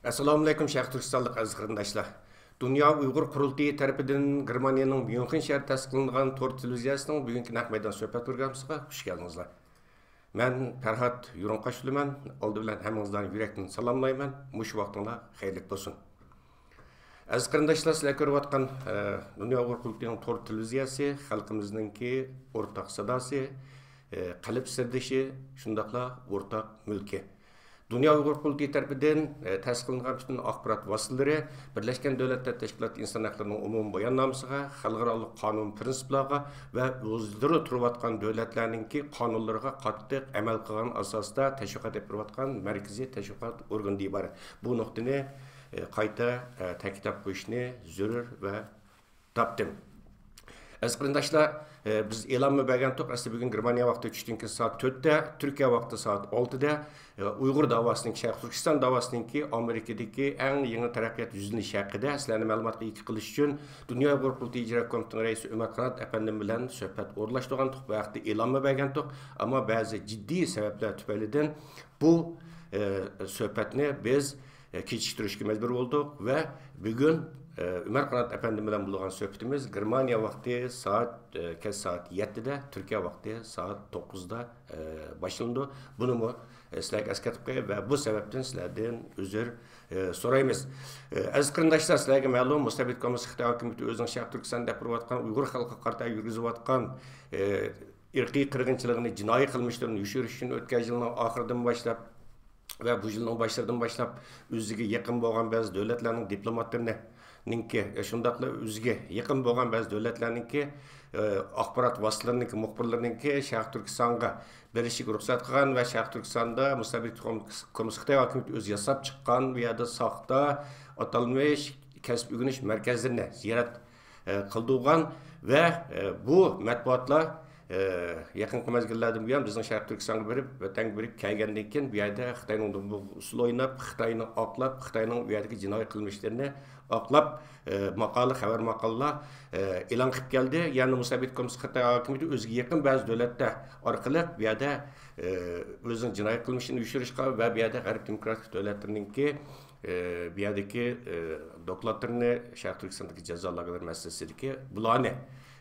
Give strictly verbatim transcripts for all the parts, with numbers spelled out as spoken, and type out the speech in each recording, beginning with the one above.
ئەسسالامۇئەلەيكۇم، شەرقىي تۈركىستانلىق ئەزىز قېرىنداشلار! دۇنيا ئۇيغۇر قۇرۇلتىيى تەرىپىدىن گېرمانىيەنىڭ ميۇنخېن شەھىرىدە تەسىس قىلىنغان تور تېلېۋىزىيەسىنىڭ بۈگۈنكى نەق مەيدان سۆھبەت پروگراممىسىغا خۇش كەلدىڭىزلەر. مەن پەرھات يۇرۇڭقاش بولىمەن. ئالدى بىلەن ھەممىڭىزلارنى يۈرەكتىن سالاملايمەن. مۇشۇ ۋاقتىڭلار خەيرلىك بولسۇن. ئەزىز قېرىنداشلار، سىلەر كۆرۈۋاتقان، ئە، دۇنيا ئۇيغۇر قۇرۇلتىيىنىڭ تور تېلېۋىزىيەسى خەلقىمىزنىڭكى ئورتاق ساداسى، ئە، قەلب سىردىشى، شۇنداقلا ئورتاق مۈلكى. دۇنيا ئۇيغۇر قۇرۇلتىيى تەرىپىدىن، ئە، تەسىس قىلىنغان پۈتۈن ئاخبارات ۋاسىتىلىرى بىرلەشكەن دۆلەتلەر تەشكىلاتى ئىنسان ھەقلىرىنىڭ ئومۇمىي باياننامىسىغا، خەلقئارالىق قانۇن پىرىنسىپلارغا ۋە ھۇزۇردا تۇرۇۋاتقان دۆلەتلەرنىڭكى قانۇنلىرىغا قاتتىق ئەمەل قىلغان ئاساستا تەشۋىقات ئېلىپ بېرىۋاتقان مەركىزىي تەشۋىقات ئورگىنىدىن ئىبارەت. بۇ نۇقتىنى، ئە، قايتا، ئە، تەكىتلەپ قويۇشنى زۆرۈر ۋە تاپتىم. ئەزىز قېرىنداشلار، ئە، بىز ئېلانمۇ بەرگەنتۇق. ئەسلى بۈگۈن گېرمانىيە ۋاقتى چۈشتىن كېيىن سائەت تۆتتە، تۈركىيە ۋاقتى سائەت ئالتىدە، ئە، ئۇيغۇر داۋاسىنىڭكى، شەرقىي تۈركىستان داۋاسىنىڭكى ئامېرىكىدىكى ئەڭ يېڭى تەرەققىيات يۈزلىنىشى ھەققىدە سىلەرنى مەلۇماتقا ئىگە قىلىش ئۈچۈن دۇنيا ئۇيغۇر قۇرۇلتىيى ئىجرا كومىتېتىنىڭ رەئىسى ئۆمەر قانات ئەپەندىم بىلەن سۆھبەت ئورۇنلاشتۇرغانتۇق. بۇ ھەقتە ئېلانمۇ بەرگەنتۇق. ئەمما بەزى جىددىي سەۋەبلەر تۈپەيلىدىن بۇ، ئە، سۆھبەتنى بىز، ئە، كېچىكتۈرۈشكە مەجبۇر بولدۇق ۋە بۈگۈن، ئە، ئۆمەر قانات ئەپەندىم بىلەن بولغان سۆھبىتىمىز گېرمانىيە ۋاقتى سائەت، ئە، كەچ سائەت يەتتىدە، تۈركىيە ۋاقتى سائەت توققۇزدا، ئە، باشلىنىدۇ. بۇنىمۇ، ئە، سىلەرگە ئەسكەرتىپ قوياي ۋە بۇ سەۋەبتىن سىلەردىن ئۆزۈر، ئە، سورايمىز. ئە، ئەزىز قېرىنداشلار، سىلەرگە مەلۇم، مۇستەبىت كوممۇنىست خىتاي ھاكىمىيىتى ئۆزىنىڭ شەرقىي تۈركىستاندا ئېلىپ بېرىۋاتقان ئۇيغۇر خەلقىگە قارىتا يۈرگۈزۈۋاتقان، ئە، ئىرقىي قىرغىنچىلىقىنى، جىنايى قىلمىشلىرىنى يوشۇرۇش ئۈچۈن ئۆتكەن يىلنىڭ ئاخىرىدىن باشلاپ ۋە بۇ يىلنىڭ باشلىرىدىن باشلاپ ئۆزىگە يېقىن بولغان بەزى دۆلەتلەرنىڭ دىپلوماتلىرىنىڭكى، شۇنداقلا ئۆزىگە يېقىن بولغان بەزى دۆلەتلەرنىڭكى، ئاخبارات ۋاسىتىلىرىنىڭكى مۇخبىرلىرىنىڭكى شەرقىي تۈركىستانغا بېرىشىگە رۇخسەت قىلغان ۋە شەرقىي تۈركىستاندا مۇستەبىت كوممۇنىست خىتاي ھاكىمىيىتى ئۆزى ياساپ چىققان، بۇ يەردە ساختا ئاتالمىش كەسىپ ئۆگىنىش مەركەزلىرىنى زىيارەت ئە، قىلدۇرغان ۋە، ئە، بۇ مەتبۇئاتلار، ئە، يېقىنقى مەزگىللەردىن بۇيان بىزنىڭ شەرقىي تۈركىستانغا بېرىپ، ۋەتەنگە بېرىپ كەلگەندىن كېيىن، بۇ يەردە خىتاينىڭ دومبۇرىسىنى ئويناپ، خىتاينى ئاقلاپ، خىتاينىڭ ئۇ يەردىكى جىنايى قىلمىشلىرىنى ئاقلاپ، ئە، ماقالە، خەۋەر ماقالىلار، ئە، ئېلان قىلىپ كەلدى. يەنى مۇستەبىت كوممۇنىست خىتاي ھاكىمىيىتى ئۆزىگە يېقىن بەزى دۆلەتلەر ئارقىلىق بۇ يەردە، ئە، ئۆزىنىڭ جىناي قىلمىشىنى يوشۇرۇشقا ۋە بۇ يەردە غەرب دېموكراتىك دۆلەتلىرىنىڭكى ئى، بۇ يەردىكى، ئى، دوكلاتلىرىنى شەرقىي تۈركىستاندىكى جازا لاگېرلىرى مەسىلىسىدىكى بۇلارنى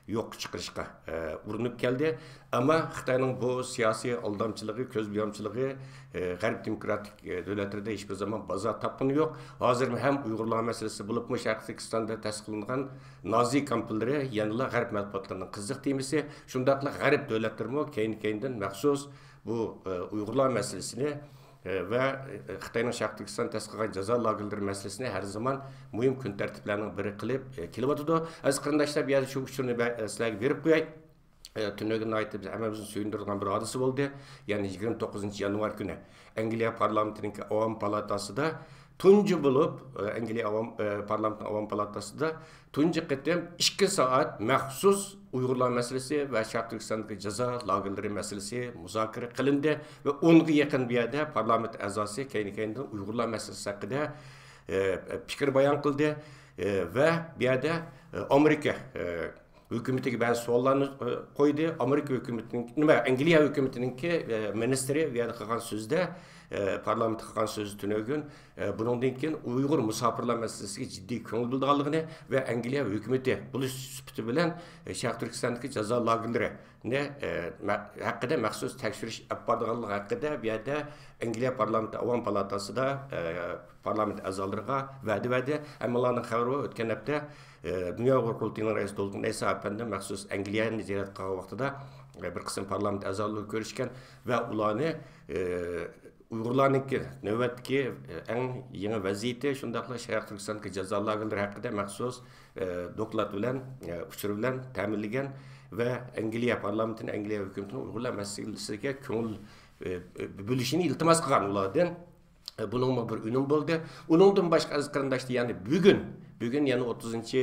يوققا چىقىرىشقا، ئى، ئۇرۇنۇپ كەلدى. ئەمما خىتاينىڭ بۇ سىياسىي ئالدامچىلىقى، كۆز بويامچىلىقى، ئى، غەرب دېموكراتىك، ئى، دۆلەتلىرىدە ھېچبىر زامان بازار تاپقىنى يوق. ھازىرمۇ ھەم ئۇيغۇرلار مەسىلىسى بولۇپمۇ شەرقىي تۈركىستاندا تەسىس قىلىنغان نازى كامپلىرى يەنىلا غەرب مەتبۇئاتلىرىنىڭ قىزىق تېمىسى. شۇنداقلا غەرب دۆلەتلىرىمۇ كەينى-كەينىدىن مەخسۇس بۇ، ئى، ئۇيغۇرلار مەسىلىسىنى ۋە خىتاينىڭ شەرقىي تۈركىستان تەسىس قىلغان جازا لاگېرلىرى مەسىلىسىنى ھەر زامان مۇھىم كۈن تەرتىپلەرنىڭ بىرى قىلىپ، ئە، كېلىۋاتىدۇ. ئەزىز قېرىنداشلار، بۇ يەردە شۇ ئۇچۇرنى بە-، سىلەرگە بېرىپ قوياي. ئە، تۈنۈگۈن ناھايىتى بىز ھەممىمىزنى سۆيۈندۈرىدىغان بىر ھادىسە بولدى. يەنى يىگىرمە توققۇزىنچى يانۋار كۈنى ئەنگلىيە پارلامېنتىنىڭكى ئاۋام پالاتاسىدا تۇنجى بولۇپ، ئە، ئەنگلىيە ئاۋام، ئە، پارلامېنتىنىڭ ئاۋام پالاتاسىدا تۇنجى قېتىم ئىككى سائەت مەخسۇس ئۇيغۇرلار مەسىلىسى ۋە شەرقىي تۈركىستاندىكى جازا لاگېرلىرى مەسىلىسى مۇزاكىرە قىلىندى ۋە ئونغا يېقىن بۇ يەردە پارلامېنت ئەزاسى كەينى-كەينىدىن ئۇيغۇرلار مەسىلىسى ھەققىدە، ئە، پىكىر بايان قىلدى، ئە، ۋە بۇ يەردە، ئە، ئامېرىكا، ئە، ھۆكۈمىتىگە بەزى سوئاللارنى، ئە، قويدى. ئامېرىكا ھۆكۈمىتىنىڭ، نېمە، ئەنگلىيە ھۆكۈمىتىنىڭكى، ئە، مىنىستىرى بۇ يەردە قىلغان سۆزدە، ئە، پارلامېنتتا قىلغان سۆزى تۈنۈگۈن، ئە، بۇنىڭدىن كېيىن ئۇيغۇر مۇساپىرلار مەسىلىسىگە جىددىي كۆڭۈل بۆلىدىغانلىقىنى ۋە ئەنگلىيە ھۆكۈمىتى بولۇش سۈپىتى بىلەن، ئە، شەرقىي تۈركىستاندىكى جازا لاگېرلىرىنى، ئە، مە-، ھەققىدە مەخسۇس تەكشۈرۈش ئېلىپ بارىدىغانلىقى ھەققىدە بۇ يەردە ئەنگلىيە پارلامېنتى ئاۋام پالاتاسىدا، ئە، پارلامېنت ئەزالىرىغا ۋەدە بەردى. ھەممىڭلارنىڭ خەۋىرى بار، ئۆتكەن ھەپتە، ئە، دۇنيا ئۇيغۇر قۇرۇلتىيىنىڭ رەئىسى دولقۇن ئەيسا ئەپەندى مەخسۇس ئەنگلىيەنى زىيارەت قىلغان ۋاقتىدا، ئە، بىر قىسىم پارلامېنت ئەزالىرى بىلەن كۆرۈشكەن ۋە ئۇلارنى، ئە، ئۇيغۇرلارنىڭكى نۆۋەتتىكى، ئە، ئەڭ يېڭى ۋەزىيىتى، شۇنداقلا شەرقىي تۈركىستاندىكى جازا لاگېرلىرى ھەققىدە مەخسۇس، ئە، دوكلات بىلەن، ئە، ئۇچۇر بىلەن تەمىنلىگەن ۋە ئەنگلىيە پارلامېنتىنى، ئەنگلىيە ھۆكۈمىتىنىڭ ئۇيغۇرلار مەسىلىسىگە كۆڭۈل، ئە، ئە، بۆلۈشىنى ئىلتىماس قىلغان ئۇلاردىن. ئە، بۇنىڭمۇ بىر ئۈنۈم بولدى. ئۇنىڭدىن باشقا ئەزىز قېرىنداشلار، يەنى بۈگۈن، بۈگۈن يەنى ئوتتۇزىنچى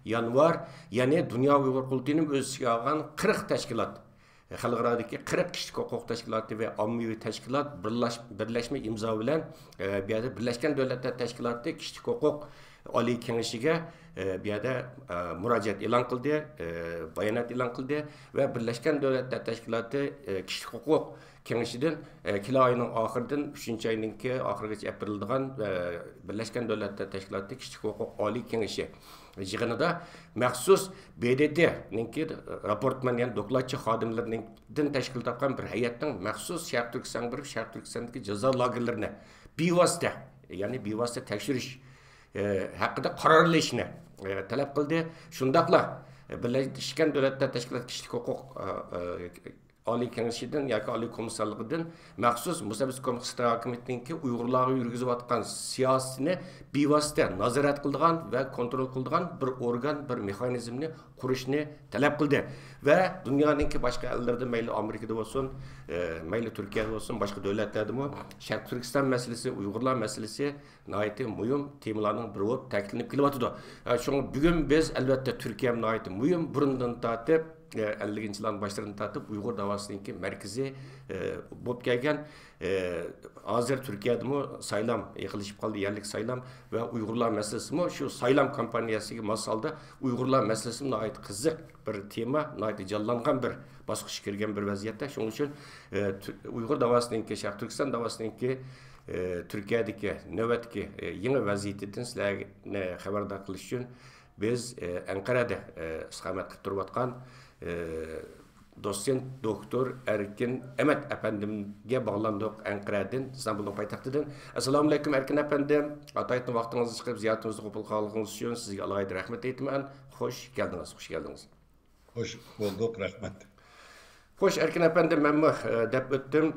يانۋار، يەنى دۇنيا ئۇيغۇر قۇرۇلتىيىنىڭ ئۆز ئىچىگە ئالغان قىرىق تەشكىلات، خەلقئارادىكى قىرىق كىشىلىك ھوقۇق تەشكىلاتى ۋە ئاممىۋى تەشكىلات بىرلەش-، بىرلەشمە ئىمزا بىلەن، ئە، بۇ يەردە بىرلەشكەن دۆلەتلەر تەشكىلاتى كىشىلىك ھوقۇق ئالىي كېڭىشىگە، ئە، بۇ يەردە، ئە، مۇراجىئەت ئېلان قىلدى، ئە، بايانات ئېلان قىلدى ۋە بىرلەشكەن دۆلەتلەر تەشكىلاتى، ئە، كىشىلىك ھوقۇق كېڭىشىدىن، ئە، كېلە ئاينىڭ ئاخىرىدىن ئۈچىنچى ئاينىڭكى ئاخىرىغىچە ئېلىپ بېرىلىدىغان، ئە، بىرلەشكەن دۆلەتلەر تەشكىلاتى كىشىلىك ھوقۇق ئالىي كېڭىشى يىغىنىدا مەخسۇس ب د ت نىڭكى راپورتمەن، يەنى دوكلاتچى خادىملىرىنىڭدىن تەشكىل تاپقان بىر ھەيئەتنىڭ مەخسۇس شەرقىي تۈركىستانغا بېرىپ، شەرقىي تۈركىستاندىكى جازا لاگېرلىرىنى بىۋاسىتە، يەنى بىۋاسىتە تەكشۈرۈش، ئە، ھەققىدە قارار ئېلىشنى، ئە، تەلەپ قىلدى. شۇنداقلا، ئە، بىرلەشكەن دۆلەتلەر تەشكىلاتى كىشىلىك ھوقۇق، ئە، ئە، ئالىي كېڭىشىدىن ياكى ئالىي كومىسسارلىقىدىن مەخسۇس مۇسەببىس كومىتېتى ھاكىمىيىتىنىڭكى ئۇيغۇرلارغا يۈرگۈزۈۋاتقان سىياسىتىنى بىۋاسىتە نازارەت قىلىدىغان ۋە كونترول قىلىدىغان بىر ئورگان، بىر مېخانىزمنى قۇرۇشنى تەلەپ قىلدى. ۋە دۇنيانىڭكى باشقا ئەللىرىدە، مەيلى ئامېرىكىدا بولسۇن، ئە، مەيلى تۈركىيەدە بولسۇن، باشقا دۆلەتلەردىمۇ شەرقىي تۈركىستان مەسىلىسى، ئۇيغۇرلار مەسىلىسى ناھايىتى مۇھىم تېمىلارنىڭ بىرى بولۇپ تەكىتلىنىپ كېلىۋاتىدۇ. ئە، شۇڭا بۈگۈن بىز، ئەلۋەتتە، تۈركىيەمۇ ناھايىتى مۇھىم، بۇرۇندىن تارتىپ، ئە، ئەللىكىنچى يىللارنىڭ باشلىرىدىن تارتىپ ئۇيغۇر داۋاسىنىڭكى مەركىزى، ئە، بولۇپ كەلگەن. ئە، ھازىر تۈركىيەدىمۇ سايلام يېقىنلىشىپ قالدى، يەرلىك سايلام ۋە ئۇيغۇرلار مەسىلىسىمۇ شۇ سايلام كامپانىيەسىگە ماس ھالدا ئۇيغۇرلار مەسىلىسىمۇ ناھايىتى قىزىق بىر تېما، ناھايىتى جانلانغان بىر باسقۇچقا كىرگەن بىر ۋەزىيەتتە. شۇنىڭ ئۈچۈن، ئە، تۈ-، ئۇيغۇر داۋاسىنىڭكى، شەرقىي تۈركىستان داۋاسىنىڭكى، ئە، تۈركىيەدىكى نۆۋەتتىكى، ئە، يېڭى ۋەزىيىتىدىن سىلەرنى خەۋەردار قىلىش ئۈچۈن بىز، ئە، ئەنقەرەدە، ئە، ئىستىقامەت قىلىپ تۇرۇۋاتقان، ئە، دوتسېنت دوكتور ئەركىن ئەمەت ئەپەندىمگە باغلاندۇق، ئەنقەرەدىن، ئىستانبۇلنىڭ پايتەختىدىن. ئەسسالامۇئەلەيكۇم، ئەركىن ئەپەندىم. ئاتايتىن ۋاقتىڭىزنى چىقىرىپ، زىيارىتىمىزنى قوبۇل قىلغىنىڭىز ئۈچۈن سىزگە ئالاھىدە رەھمەت ئېيتىمەن. خوش كەلدىڭىز، خوش كەلدىڭىز. خوش بولدۇق، رەھمەت. خوش، ئەركىن ئەپەندى، مەنمۇ، ئە، دەپ ئۆتتۈم.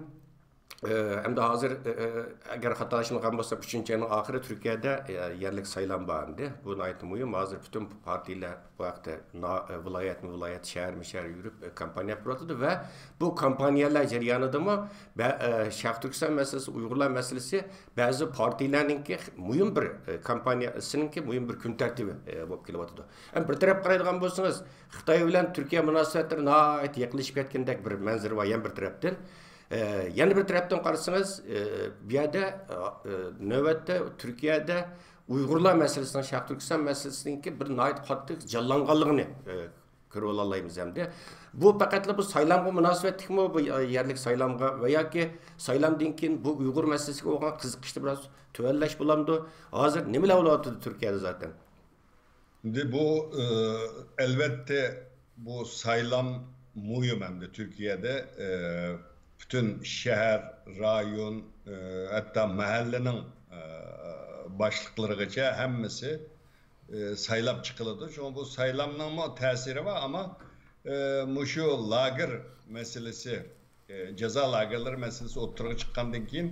ئە، ئەمدى ھازىر، ئە، ئە، ئەگەر خاتالاشمىغان بولسام، ئۈچىنچى ئاينىڭ ئاخىرى تۈركىيەدە، ئە، يەرلىك سايلام بار ئەمدى. بۇ ناھايىتى مۇھىم. ھازىر پۈتۈن پارتىيەلەر بۇ ھەقتە نا-، ئە، ۋىلايەتمۇ ۋىلايەت، شەھەرمۇ شەھەر يۈرۈپ، ئە، كامپانىيە قىلىۋاتىدۇ ۋە بۇ كامپانىيەلەر جەريانىدىمۇ بە-، ئە، شەرقىي تۈركىستان مەسىلىسى، ئۇيغۇرلار مەسىلىسى بەزى پارتىيەلەرنىڭكى مۇھىم بىر، ئە، كامپانىيەسىنىڭكى مۇھىم بىر كۈن تەرتىپى، ئە، بولۇپ كېلىۋاتىدۇ. ھەم بىر تەرەپ قارايدىغان بولسىڭىز، خىتاي بىلەن تۈركىيە مۇناسىۋەتلىرى ناھايىتى يېقىنلىشىپ كەتكەندەك بىر مەنزىرە بار، يەنە بىر تەرەپتىن. ئە، يەنە بىر تەرەپتىن قارىسىڭىز، ئە، بۇ يەردە، ئە، ئە، نۆۋەتتە تۈركىيەدە ئۇيغۇرلار مەسىلىسىنىڭ، شەرقىي تۈركىستان مەسىلىسىنىڭكى بىر ناھايىتى قاتتىق جانلانغانلىقىنى، ئە، كۆرۈۋالالايمىز ئەمدى. بۇ پەقەتلا بۇ سايلامغا مۇناسىۋەتلىكمۇ، بۇ يەرلىك سايلامغا ۋە ياكى سايلامدىن كېيىن بۇ ئۇيغۇر مەسىلىسىگە بولغان قىزىقىشتا بىراز تۆۋەنلەش بولامدۇ؟ ھازىر نېمىلەر بولۇۋاتىدۇ تۈركىيەدە زاتەن؟ ئەمدى بۇ، ئى، ئەلۋەتتە، بۇ سايلام مۇھىم ئەمدى تۈركىيەدە، ئى، پۈتۈن شەھەر، رايون، ئى، ھەتتا مەھەللىنىڭ، ئى، باشلىقلىرىغىچە ھەممىسى، ئى، سايلاپ چىقىلىدۇ. شۇڭا بۇ سايلامنىڭمۇ تەسىرى بار، ئەمما، ئى، مۇشۇ لاگېر مەسىلىسى، ئى، جازا لاگېرلىرى مەسىلىسى ئوتتۇرىغا چىققاندىن كېيىن،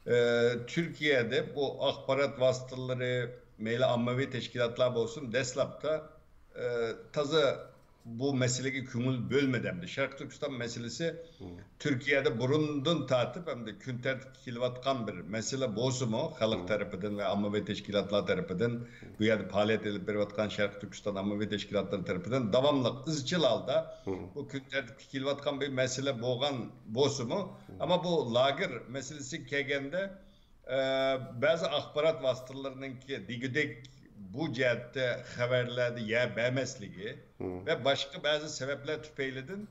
ئى، تۈركىيەدە بۇ ئاخبارات ۋاسىتىلىرى، مەيلى ئاممىۋى تەشكىلاتلار بولسۇن، دەسلەپتە، ئى، تازا بۇ مەسىلىگە كۆڭۈل بۆلمىدى ئەمدى. شەرقىي تۈركىستان مەسىلىسى تۈركىيەدە بۇرۇندىن تارتىپ ئەمدى كۈن تەرتىپكە كېلىۋاتقان بىر مەسىلە بولسىمۇ، خەلق تەرىپىدىن ۋە ئاممىۋى تەشكىلاتلار تەرىپىدىن، بۇ يەردە پائالىيەت ئېلىپ بېرىۋاتقان شەرقىي تۈركىستان ئاممىۋى تەشكىلاتلىرى تەرىپىدىن داۋاملىق ئىزچىل ھالدا بۇ كۈن تەرتىپكە كېلىۋاتقان بىر مەسىلە بولغان بولسىمۇ، ئەمما بۇ لاگېر مەسىلىسىگە كەلگەندە، ئە، بەزى ئاخبارات ۋاسىتىلىرىنىڭكى دېگۈدەك بۇ جەھەتتە خەۋەرلەردە يەر بەرمەسلىكى ۋە باشقا بەزى سەۋەبلەر تۈپەيلىدىن،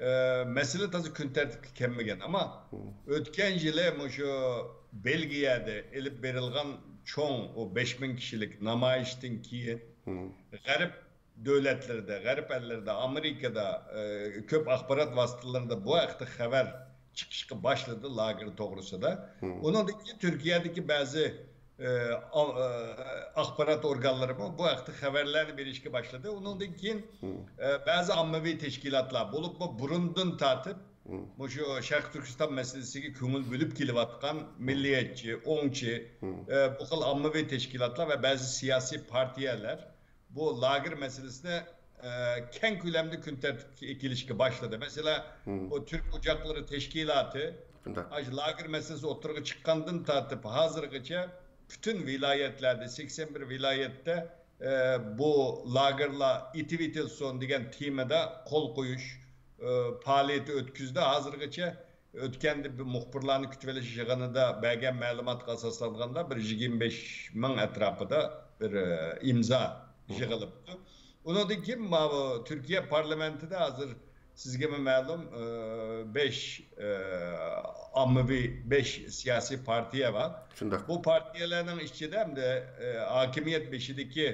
ئە، مەسىلە تازا كۈن تەرتىپكە كەلمىگەن. ئەمما ئۆتكەن يىلى مۇشۇ بېلگىيەدە ئېلىپ بېرىلغان چوڭ ئۇ بەش مىڭ كىشىلىك نامايىشتىن كېيىن، غەرب دۆلەتلىرىدە، غەرب ئەللىرىدە، ئامېرىكىدا، ئى، كۆپ ئاخبارات ۋاسىتىلىرىدا بۇ ھەقتە خەۋەر چىقىشقا باشلىدى لاگېر توغرىسىدا. ئۇنىڭدىن كېيىن تۈركىيەدىكى بەزى، ئى، ئا-، ئى، ئاخبارات ئورگانلىرىمۇ بۇ ھەقتە خەۋەرلەرنى بېرىشكە باشلىدى. ئۇنىڭدىن كېيىن، ئى، بەزى ئاممىۋى تەشكىلاتلار، بولۇپمۇ بۇرۇندىن تارتىپ مۇشۇ شەرقىي تۈركىستان مەسىلىسىگە كۆڭۈل بۆلۈپ كېلىۋاتقان مىللىيەتچى، ئوڭچى، ئى، بۇ خىل ئاممىۋى تەشكىلاتلار ۋە بەزى سىياسىي پارتىيەلەر بۇ لاگېر مەسىلىسىنى، ئە، كەڭ كۆلەمدە كۈن تەرتىپكە كېلىشكە باشلىدى. مەسىلەن، بۇ تۈرك ئوچاقلىرى تەشكىلاتى، شۇنداق، ئاشۇ لاگېر مەسىلىسى ئوتتۇرىغا چىققاندىن تارتىپ ھازىرغىچە پۈتۈن ۋىلايەتلەردە، سەكسەن بىر ۋىلايەتتە، ئە، بۇ لاگېرلار ئېتىپ ئېتىلسۇن دېگەن تېمىدا قول قويۇش، ئە، پائالىيىتى ئۆتكۈزدى. ھازىرغىچە ئۆتكەندە بىر مۇخبىرلارنى كۈتۈۋېلىش يىغىنىدا بەرگەن مەلۇماتقا ئاساسلانغاندا، بىر يىگىرمە بەش مىڭ ئەتراپىدا بىر، ئى، ئىمزا يىغىلىپتۇ. ئۇنىڭدىن كېيىن ماۋۇ تۈركىيە پارلامېنتىدا ھازىر، سىزگىمۇ مەلۇم، ئى، بەش، ئى، ئاممىۋى، بەش سىياسىي پارتىيە بار. شۇنداق. بۇ پارتىيەلەرنىڭ ئىچىدە ھەمدە، ئى، ھاكىمىيەت بېشىدىكى،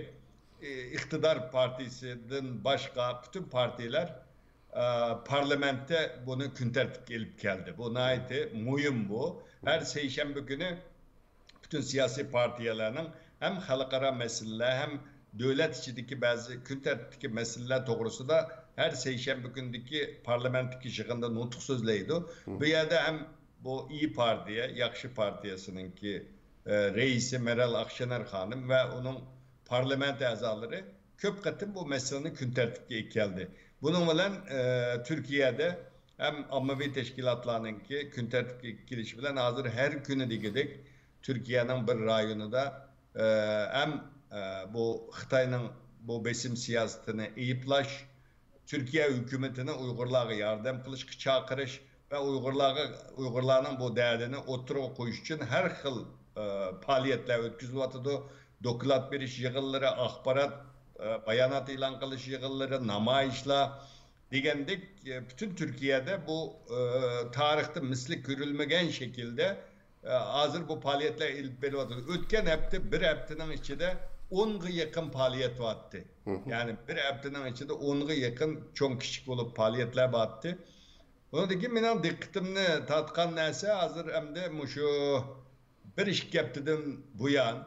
ئى، ئىقتىدار پارتىيىسىدىن باشقا پۈتۈن پارتىيەلەر، ئى، پارلامېنتتە بۇنى كۈن تەرتىپكە ئېلىپ كەلدى. بۇ ناھايىتى مۇھىم بۇ. ھەر سەيشەنبە كۈنى پۈتۈن سىياسىي پارتىيەلەرنىڭ ھەم خەلقئارا مەسىلىلەر، ھەم دۆلەت ئىچىدىكى بەزى كۈن تەرتىپتىكى مەسىلىلەر توغرىسىدا ھەر سەيشەنبە كۈنىدىكى پارلامېنتتىكى يىغىندا نۇتۇق سۆزلەيدۇ. بۇ يەردە ھەم بۇ ئىي پارتىيە، ياخشى پارتىيەسىنىڭكى، ئە، رەئىسى مەرال ئاقشېنەر خانىم ۋە ئۇنىڭ پارلامېنت ئەزالىرى كۆپ قېتىم بۇ مەسىلىنى كۈن تەرتىپكە ئېلىپ كەلدى. بۇنىڭ بىلەن، ئە، تۈركىيەدە ھەم ئاممىۋى تەشكىلاتلارنىڭكى كۈن تەرتىپكە كېلىشى بىلەن ھازىر ھەر كۈنى دېگۈدەك تۈركىيەنىڭ بىر رايونىدا، ئە، ھەم، ئە، بۇ خىتاينىڭ بۇ بېسىم سىياسىتىنى ئەيىبلەش، تۈركىيە ھۆكۈمىتىنى ئۇيغۇرلارغا ياردەم قىلىشقا چاقىرىش ۋە ئۇيغۇرلارغا، ئۇيغۇرلارنىڭ بۇ دەردىنى ئوتتۇرىغا قويۇش ئۈچۈن ھەر خىل، ئە، پائالىيەتلەر ئۆتكۈزۈلۈۋاتىدۇ. دوكلات بېرىش يىغىنلىرى، ئاخبارات، ئە، بايانات ئېلان قىلىش يىغىنلىرى، نامايىشلار دېگەندەك، ئە، پۈتۈن تۈركىيەدە بۇ، ئە، تارىختا مىسلى كۆرۈلمىگەن شەكىلدە، ئە، ھازىر بۇ پائالىيەتلەر ئېلىپ بېرىلىۋاتىدۇ. ئۆتكەن ھەپتە، بىر ھەپتىنىڭ ئىچىدە ئونغا يېقىن پائالىيەت بارتتى. يەنى بىر ھەپتىنىڭ ئىچىدە ئونغا يېقىن چوڭ كىچىك بولۇپ پائالىيەتلەر بارتتى. ئۇنىڭدىن كېيىن مېنىڭ دىققىتىمنى تارتقان نەرسە ھازىر ئەمدى مۇشۇ بىر ئىككى ھەپتىدىن بۇيان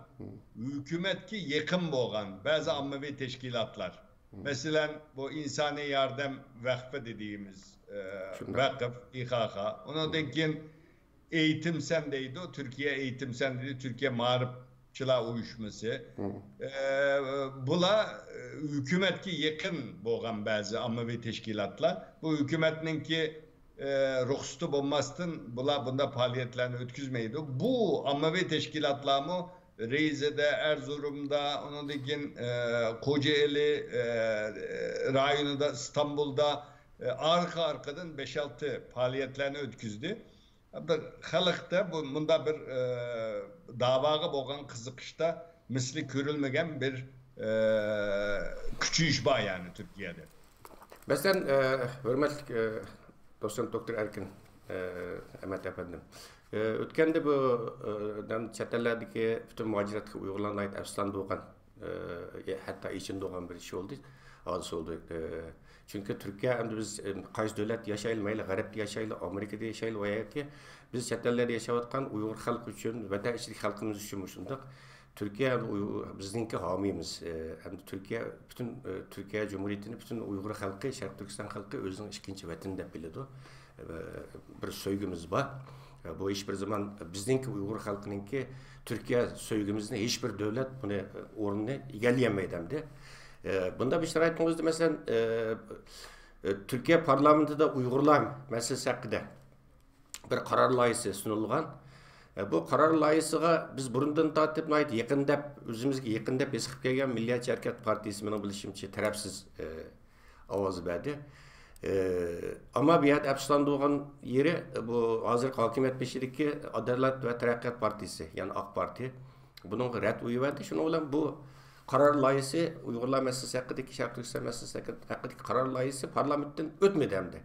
ھۆكۈمەتكە يېقىن بولغان بەزى ئاممىۋى تەشكىلاتلار، مەسىلەن، بۇ ئىنسانىي ياردەم ۋەقپى دېدىيمىز، ئە، ۋەقىپ، ئىخاخا. ئۇنىڭدىن كېيىن ئېيتىم سەن دەيدۇ، تۈركىيە ئېيتىم سەن دەيدۇ، تۈركىيە مائارىپچىلار ئۇيۇشمىسى. ئە، بۇلار، ئە، ھۆكۈمەتكە يېقىن بولغان بەزى ئاممىۋى تەشكىلاتلار. بۇ ھۆكۈمەتنىڭكى، ئە، رۇخسىتى بولماستىن بۇلار بۇنداق پائالىيەتلەرنى ئۆتكۈزمەيدۇ. بۇ ئاممىۋى تەشكىلاتلارمۇ رىزىدە، ئەرزۇرۇمدا، ئۇنىڭدىن كېيىن، ئە، قوجىئېلى، ئە، رايونىدا، ئىستانبۇلدا، ئە، ئارقا-ئارقىدىن بەش-ئالتە پائالىيەتلەرنى ئۆتكۈزدى. بىر خەلقتە بۇ، مۇنداق بىر، ئە، داۋاغا بولغان قىزىقىشتا مىسلى كۆرۈلمىگەن بىر، ئە، كۈچىيىش بار، يەنى تۈركىيەدە. مەسىلەن، ئە، ھۆرمەتلىك، ئە، دوستۇم دوكتور ئەركىن، ئە، ئەمەت ئەپەندىم. ئە، ئۆتكەندە بۇ، ئە، نەم-، چەت ئەللەردىكى پۈتۈن مۇھاجىرەتتىكى ئۇيغۇرلار ناھايىتى ئەپسۇسلاندۇرغان، ئە، ھەتتا ئېچىندۇرغان بىر ئىش بولدى، ھادىسە بولدى. ئە، چۈنكى تۈركىيە ئەمدى بىز، ئە، قايسى دۆلەتتە ياشايلى، مەيلى غەربتە ياشايلى، ئامېرىكىدا ياشايلى ۋە ياكى بىز چەت ئەللەردە ياشاۋاتقان ئۇيغۇر خەلقى ئۈچۈن، ۋەتەن ئىچىدىكى خەلقىمىز ئۈچۈنمۇ شۇنداق. تۈركىيە ئۇيغۇر-، بىزنىڭكى ھامىيىمىز. ئە، ئەمدى تۈركىيە پۈتۈن، ئە، تۈركىيە جۇمھۇرىيىتىنى پۈتۈن ئۇيغۇر خەلقى، شەرقىي تۈركىستان خەلقى ئۆزىنىڭ ئىككىنچى ۋەتىنى دەپ بىلىدۇ. ئە، بىر سۆيگۈمىز بار. ئە، بۇ ھېچ بىر زامان بىزنىڭكى ئۇيغۇر خەلقىنىڭكى تۈركىيە سۆيگۈمىزنى ھېچ بىر دۆلەت بۇنى، ئە، ئورنىنى ئىگىلىيەلمەيدۇ ئەمدى. ئە، بۇنداق بىر شارائىتنىڭ ئۆزىدە، مەسىلەن، ئە، ئە، تۈركىيە پارلامېنتىدا ئۇيغۇرلار مەسىلىسى ھەققىدە بىر قارار لايىھىسى سۇنۇلغان. ئە، بۇ قارار لايىھىسىغا بىز بۇرۇندىن تارتىپ ناھايىتى يېقىن دەپ، ئۆزىمىزگە يېقىن دەپ ھېس قىلىپ كەلگەن مىللىيەتچى ھەرىكەت پارتىيىسى، مېنىڭ بىلىشىمچە، تەرەپسىز، ئە، ئاۋاز بەردى. ئە، ئەمما بۇ يەردە ئەپسۇسلاندۇرغان يېرى، بۇ ھازىرقى ھاكىمىيەت بېشىدىكى ئادالەت ۋە تەرەققىيات پارتىيىسى، يەنى ئاق پارتىيە، بۇنىڭغا رەت ئويۇۋەردى. شۇنىڭ بىلەن بۇ قارار لايىھىسى، ئۇيغۇرلار مەسىلىسى ھەققىدىكى، شەرقىي تۈركىستان مەسىلىسى ھەققىدىكى قارار لايىھىسى پارلامېنتتىن ئۆتمىدى ئەمدى.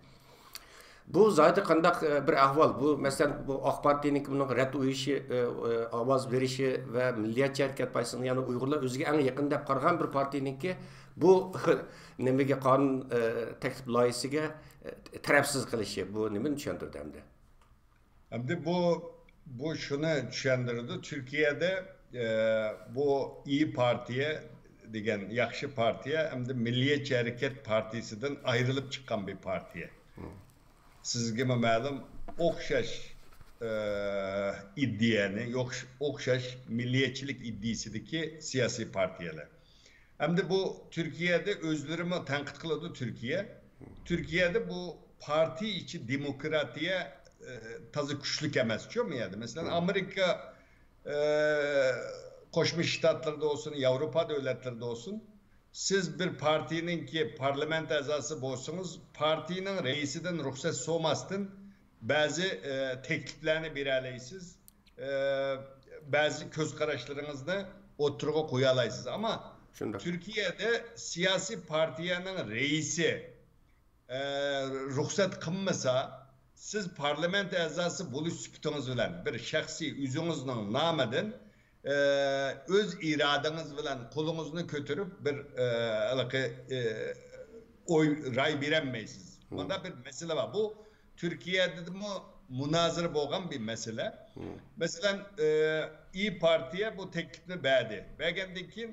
بۇ زادى قانداق، ئە، بىر ئەھۋال؟ بۇ، مەسىلەن، بۇ ئاق پارتىيەنىڭكى بۇنىڭغا رەت ئويۇشى، ئە، ئە، ئاۋاز بېرىشى ۋە مىللىيەتچى ھەرىكەت پارتىيىسىنىڭ، يەنى ئۇيغۇرلار ئۆزىگە ئەڭ يېقىن دەپ قارىغان بىر پارتىيەنىڭكى بۇ نېمىگە، قانۇن، ئە، تەكلىپ لايىھىسىگە، ئە، تەرەپسىز قىلىشى، بۇ نېمىنى چۈشەندۈرىدۇ ئەمدى؟ ئەمدى بۇ، بۇ شۇنى چۈشەندۈرىدۇ، تۈركىيەدە، ئە، بۇ ئىي پارتىيە دېگەن ياخشى پارتىيە ئەمدى مىللىيەتچى ھەرىكەت پارتىيىسىدىن ئايرىلىپ چىققان بىر پارتىيە. سىزگىمۇ مەلۇم، ئوخشاش، ئە، ئىدىيەنى، يوخش-، ئوخشاش مىللىيەتچىلىك ئىدىيىسىدىكى سىياسىي پارتىيەلەر. ئەمدى بۇ تۈركىيەدە ئۆزلىرىمۇ تەنقىد قىلىدۇ تۈركىيە. تۈركىيەدە بۇ پارتىيە ئىچى دېموكراتىيە، ئە، تازا كۈچلۈك ئەمەسچۇ بۇ يەردە. مەسىلەن، ئامېرىكا، ئە، قوشما شتاتلىرىدا بولسۇن، ياۋروپا دۆلەتلىرىدە بولسۇن، سىز بىر پارتىيىنىڭكى پارلامېنت ئەزاسى بولسىڭىز، پارتىيىنىڭ رەئىسىدىن رۇخسەت سورىماستىن بەزى، ئە، تەكلىپلەرنى بېرەلەيسىز، ئە، بەزى كۆز قاراشلىرىڭىزنى ئوتتۇرىغا قويالايسىز. ئەمما شۇنداق. تۈركىيەدە سىياسىي پارتىيەنىڭ رەئىسى ئە، رۇخسەت قىلمىسا، سىز پارلامېنت ئەزاسى بولۇش سۈپىتىڭىز بىلەن بىر شەخسىي ئۆزىڭىزنىڭ نامىدىن، ئە، ئۆز ئىرادىڭىز بىلەن قولىڭىزنى كۆتۈرۈپ بىر، ئە، ھېلىقى، ئە، ئوي، راي بېرەلمەيسىز. مۇنداق بىر مەسىلە بار. بۇ تۈركىيەدىمۇ مۇنازىرە بولغان بىر مەسىلە. مەسىلەن، ئى پارتىيە بۇ تەكلىپنى بەردى. بەرگەندىن كېيىن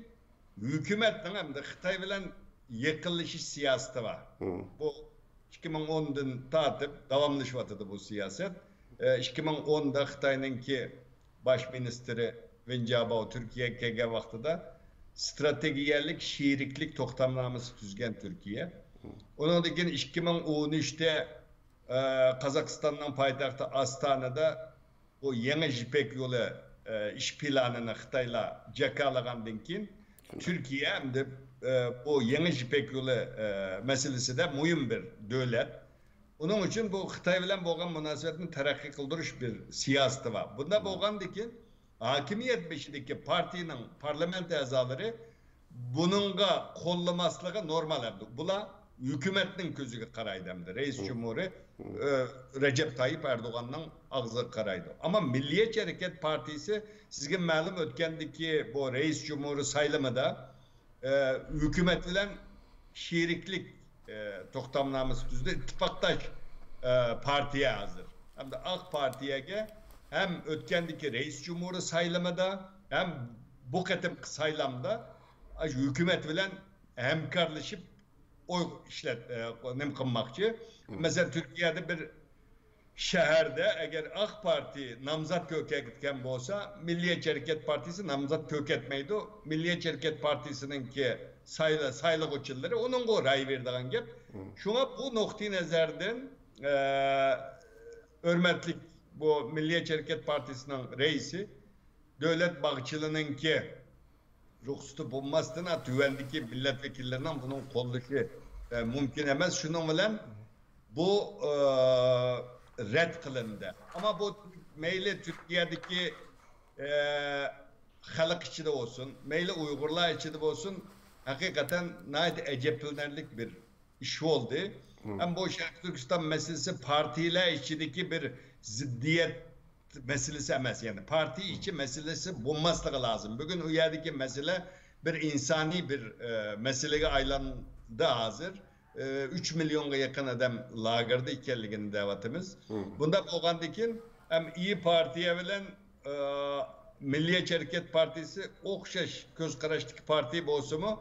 ھۆكۈمەتنىڭ ھەمدە خىتاي بىلەن يېقىنلىشىش سىياسىتى بار. بۇ ئىككى مىڭ ئوندىن تارتىپ داۋاملىشىۋاتىدۇ بۇ سىياسەت. ئى، ئىككى مىڭ ئوندا خىتاينىڭكى باش مىنىستىرى ۋېن جياباۋ تۈركىيەگە كەلگەن ۋاقتىدا ستراتېگىيەلىك شېرىكلىك توختامنامىسى تۈزگەن تۈركىيە. ئۇنىڭدىن كېيىن ئىككى مىڭ ئون ئۈچتە، ئە، قازاقىستاننىڭ پايتەختى ئاستانىدا بۇ يېڭى يىپەك يولى، ئە، ئىش پىلانىنى خىتايلار جاكارلىغاندىن كېيىن، تۈركىيە ئەمدى، ئە، بۇ يېڭى يىپەك يولى، ئە، مەسىلىسىدە مۇھىم بىر دۆلەت. ئۇنىڭ ئۈچۈن بۇ خىتاي بىلەن بولغان مۇناسىۋەتنى تەرەققىي قىلدۇرۇش بىر سىياسىتى بار. بۇنداق بولغاندىكىن، ھاكىمىيەت بېشىدىكى پارتىيىنىڭ پارلامېنت ئەزالىرى بۇنىڭغا قوللىماسلىقى نورمال ئەمدى. بۇلار ھۆكۈمەتنىڭ كۆزىگە قارايدۇ ئەمدى. رەئىس جۇمھۇرى، ئە، رەجەپ تايىپ ئەردوغاننىڭ ئاغزىغا قارايدۇ. ئەمما مىللىيەتچى ھەرىكەت پارتىيىسى، سىزگە مەلۇم، ئۆتكەندىكى بۇ رەئىس جۇمھۇرى سايلىمىدا، ئە، ھۆكۈمەت بىلەن شېرىكلىك، ئە، توختامنامىسى تۈزدى. ئىتتىپاقداش، ئە، پارتىيە ھازىر. ھەمدە ئاق پارتىيەگە ھەم ئۆتكەندىكى رەئىس جۇمھۇرى سايلىمىدا، ھەم بۇ قېتىمقى سايلامدا ئاشۇ ھۆكۈمەت بىلەن ھەمكارلىشىپ ئوي ئىشلەت-، ئە، نېمە قىلماقچى. مەسىلەن، تۈركىيەدە بىر شەھەردە ئەگەر ئاق پارتىيە نامزات كۆرسەتكەن بولسا، مىللىيەتچى ھەرىكەت پارتىيىسى نامزات كۆرسەتمەيدۇ. مىللىيەتچى ھەرىكەت پارتىيىسىنىڭكى سايلا-، سايلىغۇچىلىرى ئۇنىڭغا راي بېرىدىغان گەپ. شۇڭا بۇ نۇقتىئى نەزەردىن، ئە، ھۆرمەتلىك بۇ مىللىيەتچى ھەرىكەت پارتىيىسىنىڭ رەئىسى دۆلەت باغچىلىنىڭكى رۇخسىتى بولماستىن، تۆۋەندىكى مىللەت ۋەكىللىرىنىڭ بۇنىڭ قوللىشى، ئە، مۇمكىن ئەمەس. شۇنىڭ بىلەن بۇ، ئە، رەت قىلىندى. ئەمما بۇ مەيلى تۈركىيەدىكى، ئە، خەلق ئىچىدە بولسۇن، مەيلى ئۇيغۇرلار ئىچىدە بولسۇن، ھەقىقەتەن ناھايىتى ئەجەبلىنەرلىك بىر ئىش بولدى. ھەم بۇ شەرقىي تۈركىستان مەسىلىسى پارتىيىلەر ئىچىدىكى بىر زىددىيەت مەسىلىسى ئەمەس. يەنى پارتىيە ئىچى مەسىلىسى بولماسلىقى لازىم. بۈگۈن ئۇ يەردىكى مەسىلە بىر ئىنسانىي بىر، ئە، مەسىلىگە ئايلاندى ھازىر. ئە، ئۈچ مىليونغا يېقىن ئادەم لاگېردا ئىكەنلىكىنى دەۋاتىمىز. بۇنداق بولغاندىكىن ھەم ئىيى پارتىيە بىلەن، ئە، مىللىيەتچى ھەرىكەت پارتىيىسى ئوخشاش كۆز قاراشتىكى پارتىيە بولسىمۇ،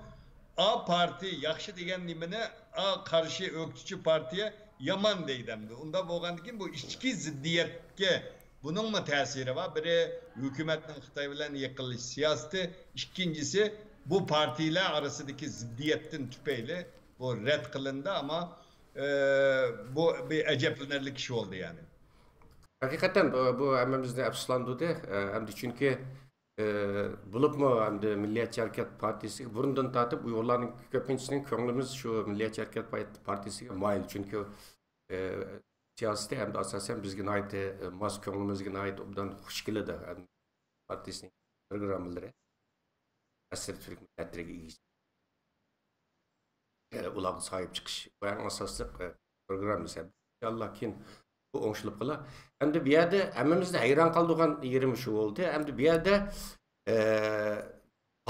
ئا پارتىيە ياخشى دېگەن نېمىنى ئا قارشى ئۆكتىچى پارتىيە يامان دەيدۇ ئەمدى. ئۇنداق بولغاندىكىن بۇ ئىچكى زىددىيەتكە بۇنىڭمۇ تەسىرى بار. بىرى ھۆكۈمەتنىڭ خىتاي بىلەن يېقىنلىشىش سىياسىتى، ئىككىنچىسى بۇ پارتىيىلەر ئارىسىدىكى زىددىيەتتىن تۈپەيلى بۇ رەت قىلىندى، ئەمما، ئە، بۇ بىر ئەجەبلىنەرلىك ئىش بولدى يەنى. ھەقىقەتەن بۇ، بۇ ھەممىمىزنى ئەپسۇسلاندۇردى. ئە، ئەمدى چۈنكى، ئە، بولۇپمۇ ئەمدى مىللىيەتچى ھەرىكەت پارتىيىسىگە بۇرۇندىن تارتىپ ئۇيغۇرلارنىڭ كۆپىنچىسىنىڭ كۆڭلىمىز شۇ مىللىيەتچى ھەرىكەت پارت-، پارتىيىسىگە مايىل. چۈنكى، ئە، سىياسىتى ھەمدە ئاساسەن بىزگە ناھايىتى، ئە، ماس، كۆڭلىمىزگە ناھايىتى ئوبدان خۇش كېلىدۇ. ھەم پارتىيىسىنىڭ پروگراممىلىرى. ئەسلى تۈرك مىللەتلىرىگە ئىگە. ئۇلارغا ساھىب چىقىش. بۇ ئەڭ ئاساسلىق، ئە، پروگراممىسى. ئىنشاللا كېيىن بۇ ئوڭشىلىپ قالار. ئەمدى بۇ يەردە ھەممىمىزنى ھەيران قالدۇرغان يېرىمۇ شۇ بولدى. ئەمدى بۇ يەردە، ئە،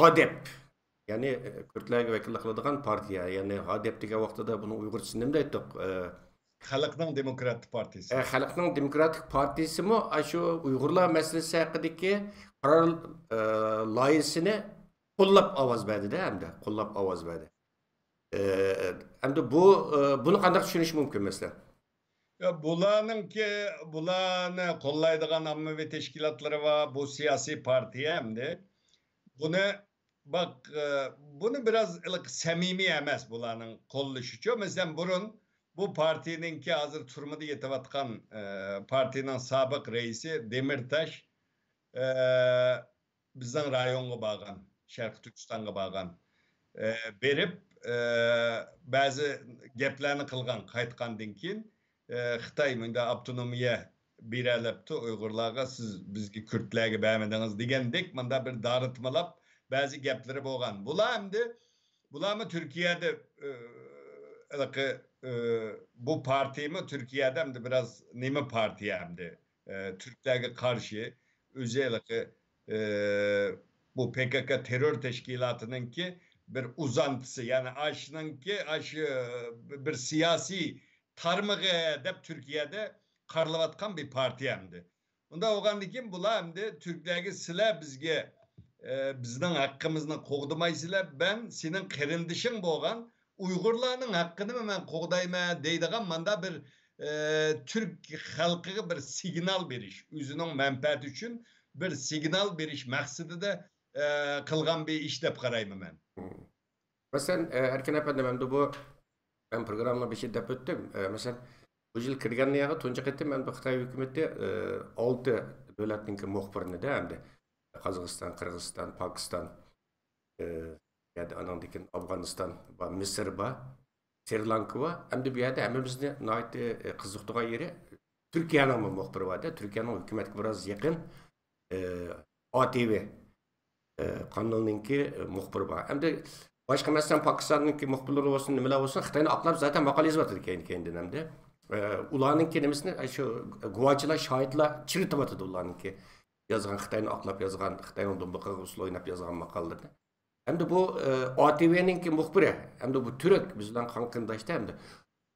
ھادەپ، يەنى، ئە، كۈردلەرگە ۋەكىللىك قىلىدىغان پارتىيە، يەنى ھادەپ دېگەن ۋاقتىدا بۇنىڭ ئۇيغۇرچىسى نېمە دەيتتۇق؟ ئە، خەلقنىڭ دېموكراتىك پارتىيىسى. ئە، خەلقنىڭ دېموكراتىك پارتىيىسىمۇ ئاشۇ ئۇيغۇرلار مەسىلىسى ھەققىدىكى قارار، ئە، لايىھىسىنى قوللاپ ئاۋاز بەردى-دە، ئەمدى قوللاپ ئاۋاز بەردى. ئە، ئەمدى بۇ، ئە، بۇنى قانداق چۈشىنىش مۇمكىن، مەسىلەن؟ يا، بۇلارنىڭكى، بۇلارنى قوللايدىغان ئاممىۋى تەشكىلاتلىرى بار، بۇ سىياسىي پارتىيە ئەمدى. بۇنى، باق، ئە، بۇنى بىراز ئىلق سەمىمىي ئەمەس بۇلارنىڭ قوللىشىچۇ. مەسىلەن، بۇرۇن بۇ پارتىيىنىڭكى ھازىر تۈرمىدە يېتىۋاتقان، ئە، پارتىيىنىڭ سابىق رەئىسى دېمىرتاش، ئە، بىزنىڭ رايونغا بارغان، شەرقىي تۈركىستانغا بارغان. ئە، بېرىپ، ئە، بەزى گەپلەرنى قىلغان، قايتقاندىن كېيىن، ئە، خىتاي مۇنداق ئاپتونومىيە بېرەلەپتۇ ئۇيغۇرلارغا، سىز بىزگە، كۈردلەرگە بەرمىدىڭىز دېگەندەك، مۇنداق بىر دارىتمىلاپ بەزى گەپلىرى بولغان. بۇلار ئەمدى، بۇلارمۇ تۈركىيەدە، ئە، ھېلىقى، ئى، بۇ پارتىيىمۇ تۈركىيەدە ئەمدى بىراز نېمە پارتىيە ئەمدى؟ ئى، تۈركلەرگە قارشى ئۆزى ھېلىقى، ئى، بۇ پې كې كې تېررور تەشكىلاتىنىڭكى بىر ئۇزانتىسى، يەنى ئاشۇنىڭكى، ئاشۇ بىر سىياسىي تارمىقى دەپ تۈركىيەدە قارىلىۋاتقان بىر پارتىيە ئەمدى. ئۇنداق بولغاندىن كېيىن بۇلار ئەمدى تۈركلەرگە سىلەر بىزگە، ئە، بىزنىڭ ھەققىمىزنى قوغدىمايسىلەر، مەن سېنىڭ قېرىندىشىڭ بولغان ئۇيغۇرلارنىڭ ھەققىنىمۇ مەن قوغدايمەن دەيدىغان ماندا بىر، ئە، تۈرك خەلقىگە بىر سىگنال بېرىش، ئۆزىنىڭ مەنپەئەتى ئۈچۈن بىر سىگنال بېرىش مەقسىتىدە، ئە، قىلغان بىر ئىش دەپ قارايمەن مەن. مم. مەسىلەن، ئە، ئەركىن ئەپەندىم، ئەمدى بۇ مەن پروگراممىنىڭ بېشىدا دەپ ئۆتتۈم. ئە، مەسىلەن، بۇ يىل كىرگەن يىلى تۇنجى قېتىم ئەمدى خىتاي ھۆكۈمىتى، ئە، ئالتە دۆلەتنىڭكى مۇخبىرىنى دە ئەمدى قازاقىستان، قىرغىزىستان، پاكىستان، ئە، يەنە ئانىڭدىن كېيىن ئافغانىستان بار، مىسىر بار، سرى لانكا بار. ئەمدى بۇ يەردە ھەممىمىزنى ناھايىتى، ئە، قىزىقتۇرغان يېرى تۈركىيەنىڭمۇ مۇخبىرى بار دە، تۈركىيەنىڭ ھۆكۈمەتكە بىراز يېقىن، ئە، ئا تې ۋې، ئە، قانىلىنىڭكى، ئە، مۇخبىرى بار. ئەمدى باشقا، مەسىلەن، پاكىستاننىڭكى مۇخبىرلىرى بولسۇن، نېمىلەر بولسۇن، خىتاينى ئاقلاپ زاتەن ماقالە يېزىۋاتىدۇ كەينى-كەينىدىن ئەمدى. ئە، ئۇلارنىڭكى نېمىسىنى، ئە، شۇ گۇۋاچىلار، شاھىتلار چىرىتىۋاتىدۇ ئۇلارنىڭكى يازغان، خىتاينى ئاقلاپ يازغان، خىتاينىڭ دومبىقىغا ئۇسسۇل ئويناپ يازغان ماقالىلىرىنى. ئەمدى بۇ، ئە، ئا تې ۋېنىڭكى مۇخبىرى، ئەمدى بۇ تۈرك، بىز بىلەن قان قېرىنداشتا ئەمدى.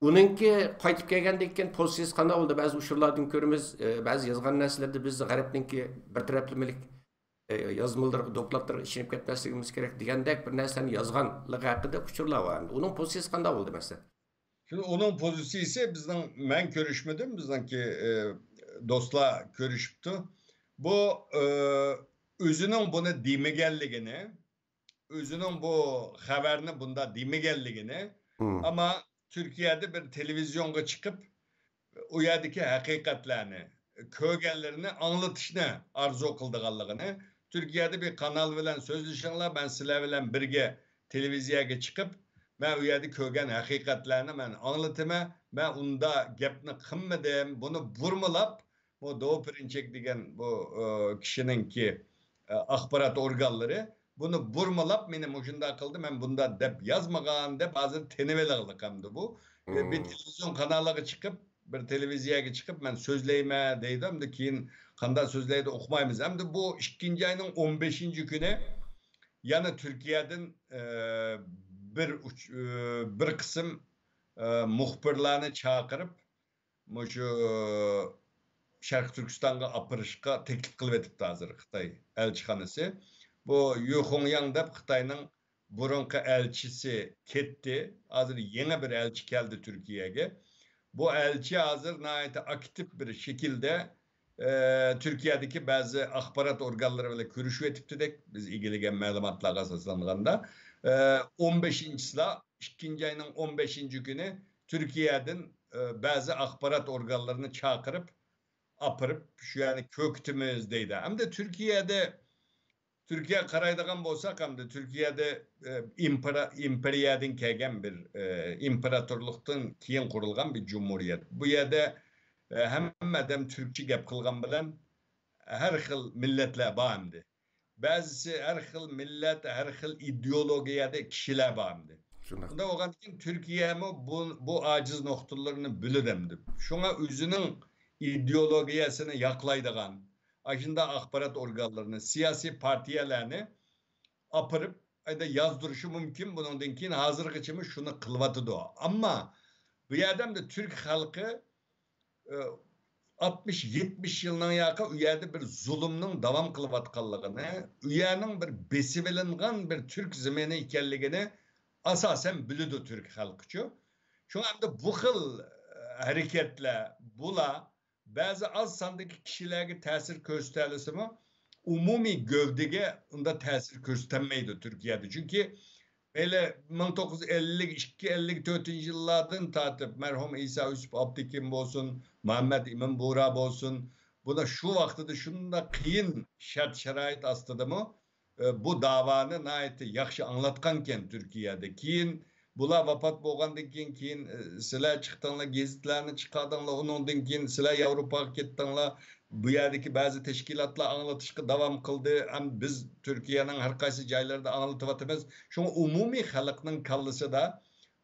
ئۇنىڭكى قايتىپ كەلگەندىن كېيىن پوزىتسىيىسى قانداق بولدى؟ بەزى ئۇچۇرلاردىن كۆرىمىز، ئە، بەزى يازغان نەرسىلەردە بىز غەربنىڭكى بىر تەرەپلىمىلىك، ئە، يازمىلىرىغا، دوكلاتلىرىغا ئىشىنىپ كەتمەسلىكىمىز كېرەك دېگەندەك بىر نەرسىلەرنى يازغانلىقى ھەققىدە ئۇچۇرلار بار. ئەمدى ئۇنىڭ پوزىتسىيىسى قانداق بولدى، مەسىلەن؟ شۇڭا ئۇنىڭ پوزىتسىيىسى بىزنىڭ، مەن كۆرۈشمىدىم، بىزنىڭكى، ئە، دوستلار كۆرۈشۈپتۇ. بۇ، ئە، ئۆزىنىڭ بۇنى دېمىگەنلىكىنى، ئۆزىنىڭ بۇ خەۋەرنى بۇنداق دېمىگەنلىكىنى، مم. ئەمما تۈركىيەدە بىر تېلېۋىزىيونغا چىقىپ، ئۇ يەردىكى ھەقىقەتلەرنى، كۆرگەنلىرىنى ئاڭلىتىشنى ئارزۇ قىلىدىغانلىقىنى، تۈركىيەدە بىر قانال بىلەن سۆزلىشىڭلار، مەن سىلەر بىلەن بىرگە تېلېۋىزىيەگە چىقىپ، مەن ئۇ يەردە كۆرگەن ھەقىقەتلەرنى مەن ئاڭلىتىمەن، مەن ئۇنداق گەپنى قىلمىدىم، بۇنى بۇرمىلاپ، بۇ دو پىرىنچەك دېگەن بۇ، ئە، كىشىنىڭكى، ئە، ئاخبارات ئورگانلىرى بۇنى بۇرمىلاپ، مېنى مۇشۇنداق قىلدى، مەن بۇنداق دەپ يازمىغان دەپ ھازىر تىنىۋېلىغلىق ئەمدى بۇ. ئە، بىر تېلېۋىزىيون قانالىغا چىقىپ، بىر تېلېۋىزىيەگە چىقىپ، مەن سۆزلەيمەن دەيدۇ، ئەمدى كېيىن قانداق سۆزلەيدۇ ئۇقمايمىز. ئەمدى بۇ ئىككىنچى ئاينىڭ ئون بەشىنچى كۈنى يەنە تۈركىيەدىن، ئە، بىر ئۇچ-، ئە، بىر قىسىم، ئە، مۇخبىرلارنى چاقىرىپ، مۇشۇ شەرقىي تۈركىستانغا ئاپىرىشقا تەكلىپ قىلىۋېتىپتۇ ھازىر خىتاي ئەلچىخانىسى. بۇ يۈ خۇڭياڭ دەپ خىتاينىڭ بۇرۇنقى ئەلچىسى كەتتى. ھازىر يېڭى بىر ئەلچى كەلدى تۈركىيەگە. بۇ ئەلچى ھازىر ناھايىتى ئاكتىپ بىر شەكىلدە، ئە، تۈركىيەدىكى بەزى ئاخبارات ئورگانلىرى بىلەن كۆرۈشۈۋېتىپتىدەك، بىز ئىگىلىگەن مەلۇماتلارغا ئاساسلانغاندا. ئە، ئون بەشىنچىسىلا، ئىككىنچى ئاينىڭ ئون بەشىنچى كۈنى تۈركىيەدىن، ئە، بەزى ئاخبارات ئورگانلىرىنى چاقىرىپ، ئاپىرىپ، شۇ يەرنى كۆكۈتىمىز دەيدۇ. ئەمدى تۈركىيەدە، تۈركىيەگە قارايدىغان بولساق، ئەمدى تۈركىيەدە، ئە، ئىمپېرا-، ئىمپېرىيەدىن كەلگەن بىر، ئە، ئىمپېراتورلۇقتىن كېيىن قۇرۇلغان بىر جۇمھۇرىيەت. بۇ يەردە، ئە، ھەممە ئادەم تۈركچە گەپ قىلغان بىلەن ھەر خىل مىللەتلەر بار ئەمدى. بەزىسى ھەر خىل مىللەت، ھەر خىل ئىدېئولوگىيەدە كىشىلەر بار ئەمدى. شۇنداق. شۇنداق بولغاندىكىن تۈركىيەمۇ بۇ، بۇ ئاجىز نۇقتىلىرىنى بىلىدۇ ئەمدى. شۇڭا ئۆزىنىڭ ئىدېئولوگىيەسىنى ياقلايدىغان، ئاشۇنداق ئاخبارات ئورگانلىرىنى، سىياسىي پارتىيەلەرنى ئاپىرىپ، ئەيدە يازدۇرۇشى مۇمكىن. بۇنىڭدىن كېيىن ھازىرغىچىمۇ شۇنى قىلىۋاتىدۇ. ئەمما بۇ يەردە ئەمدى تۈرك خەلقى، ئە، ئاتمىش، يەتمىش يىلنىڭ ياقى ئۇ يەردە بىر زۇلۇمنىڭ داۋام قىلىۋاتقانلىقىنى، ئۇ يەرنىڭ بىر بېسىۋېلىنغان بىر تۈرك زېمىنى ئىكەنلىكىنى ئاساسەن بىلىدۇ تۈرك خەلقىچۇ. شۇڭا ئەمدى بۇ خىل، ئە، ھەرىكەتلەر، بۇلار بەزى ئاز ساندىكى كىشىلەرگە تەسىر كۆرسىتەلىسىمۇ، ئومۇمىي گەۋدىگە ئۇنداق تەسىر كۆرسىتەلمەيدۇ تۈركىيەدە. چۈنكى مەيلى مىڭ توققۇز يۈز ئەللىك ئىككى، ئەللىك تۆتىنچى يىللاردىن تارتىپ مەرھۇم ئىسا يۈسۈپ ئابتېكىن بولسۇن، مۇھەممەد ئىمىن بۇغرا بولسۇن، بۇلار شۇ ۋاقتىدا شۇنداق قىيىن شەرت-شارائىت ئاستىدىمۇ، ئە، بۇ داۋانى ناھايىتى ياخشى ئاڭلاتقانكەن تۈركىيەدە. كېيىن بۇلار ۋاپات بولغاندىن كېيىن، كېيىن، ئە، سىلەر چىقتىڭلار، گېزىتلەرنى چىقاردىڭلار، ئۇنىڭدىن كېيىن سىلەر ياۋروپاغا كەتتىڭلار، بۇ يەردىكى بەزى تەشكىلاتلار ئاڭلىتىشقا داۋام قىلدى، ھەم بىز تۈركىيەنىڭ ھەر قايسى جايلىرىدا ئاڭلىتىۋاتىمىز. شۇڭا ئومۇمىي خەلقنىڭ كاللىسىدا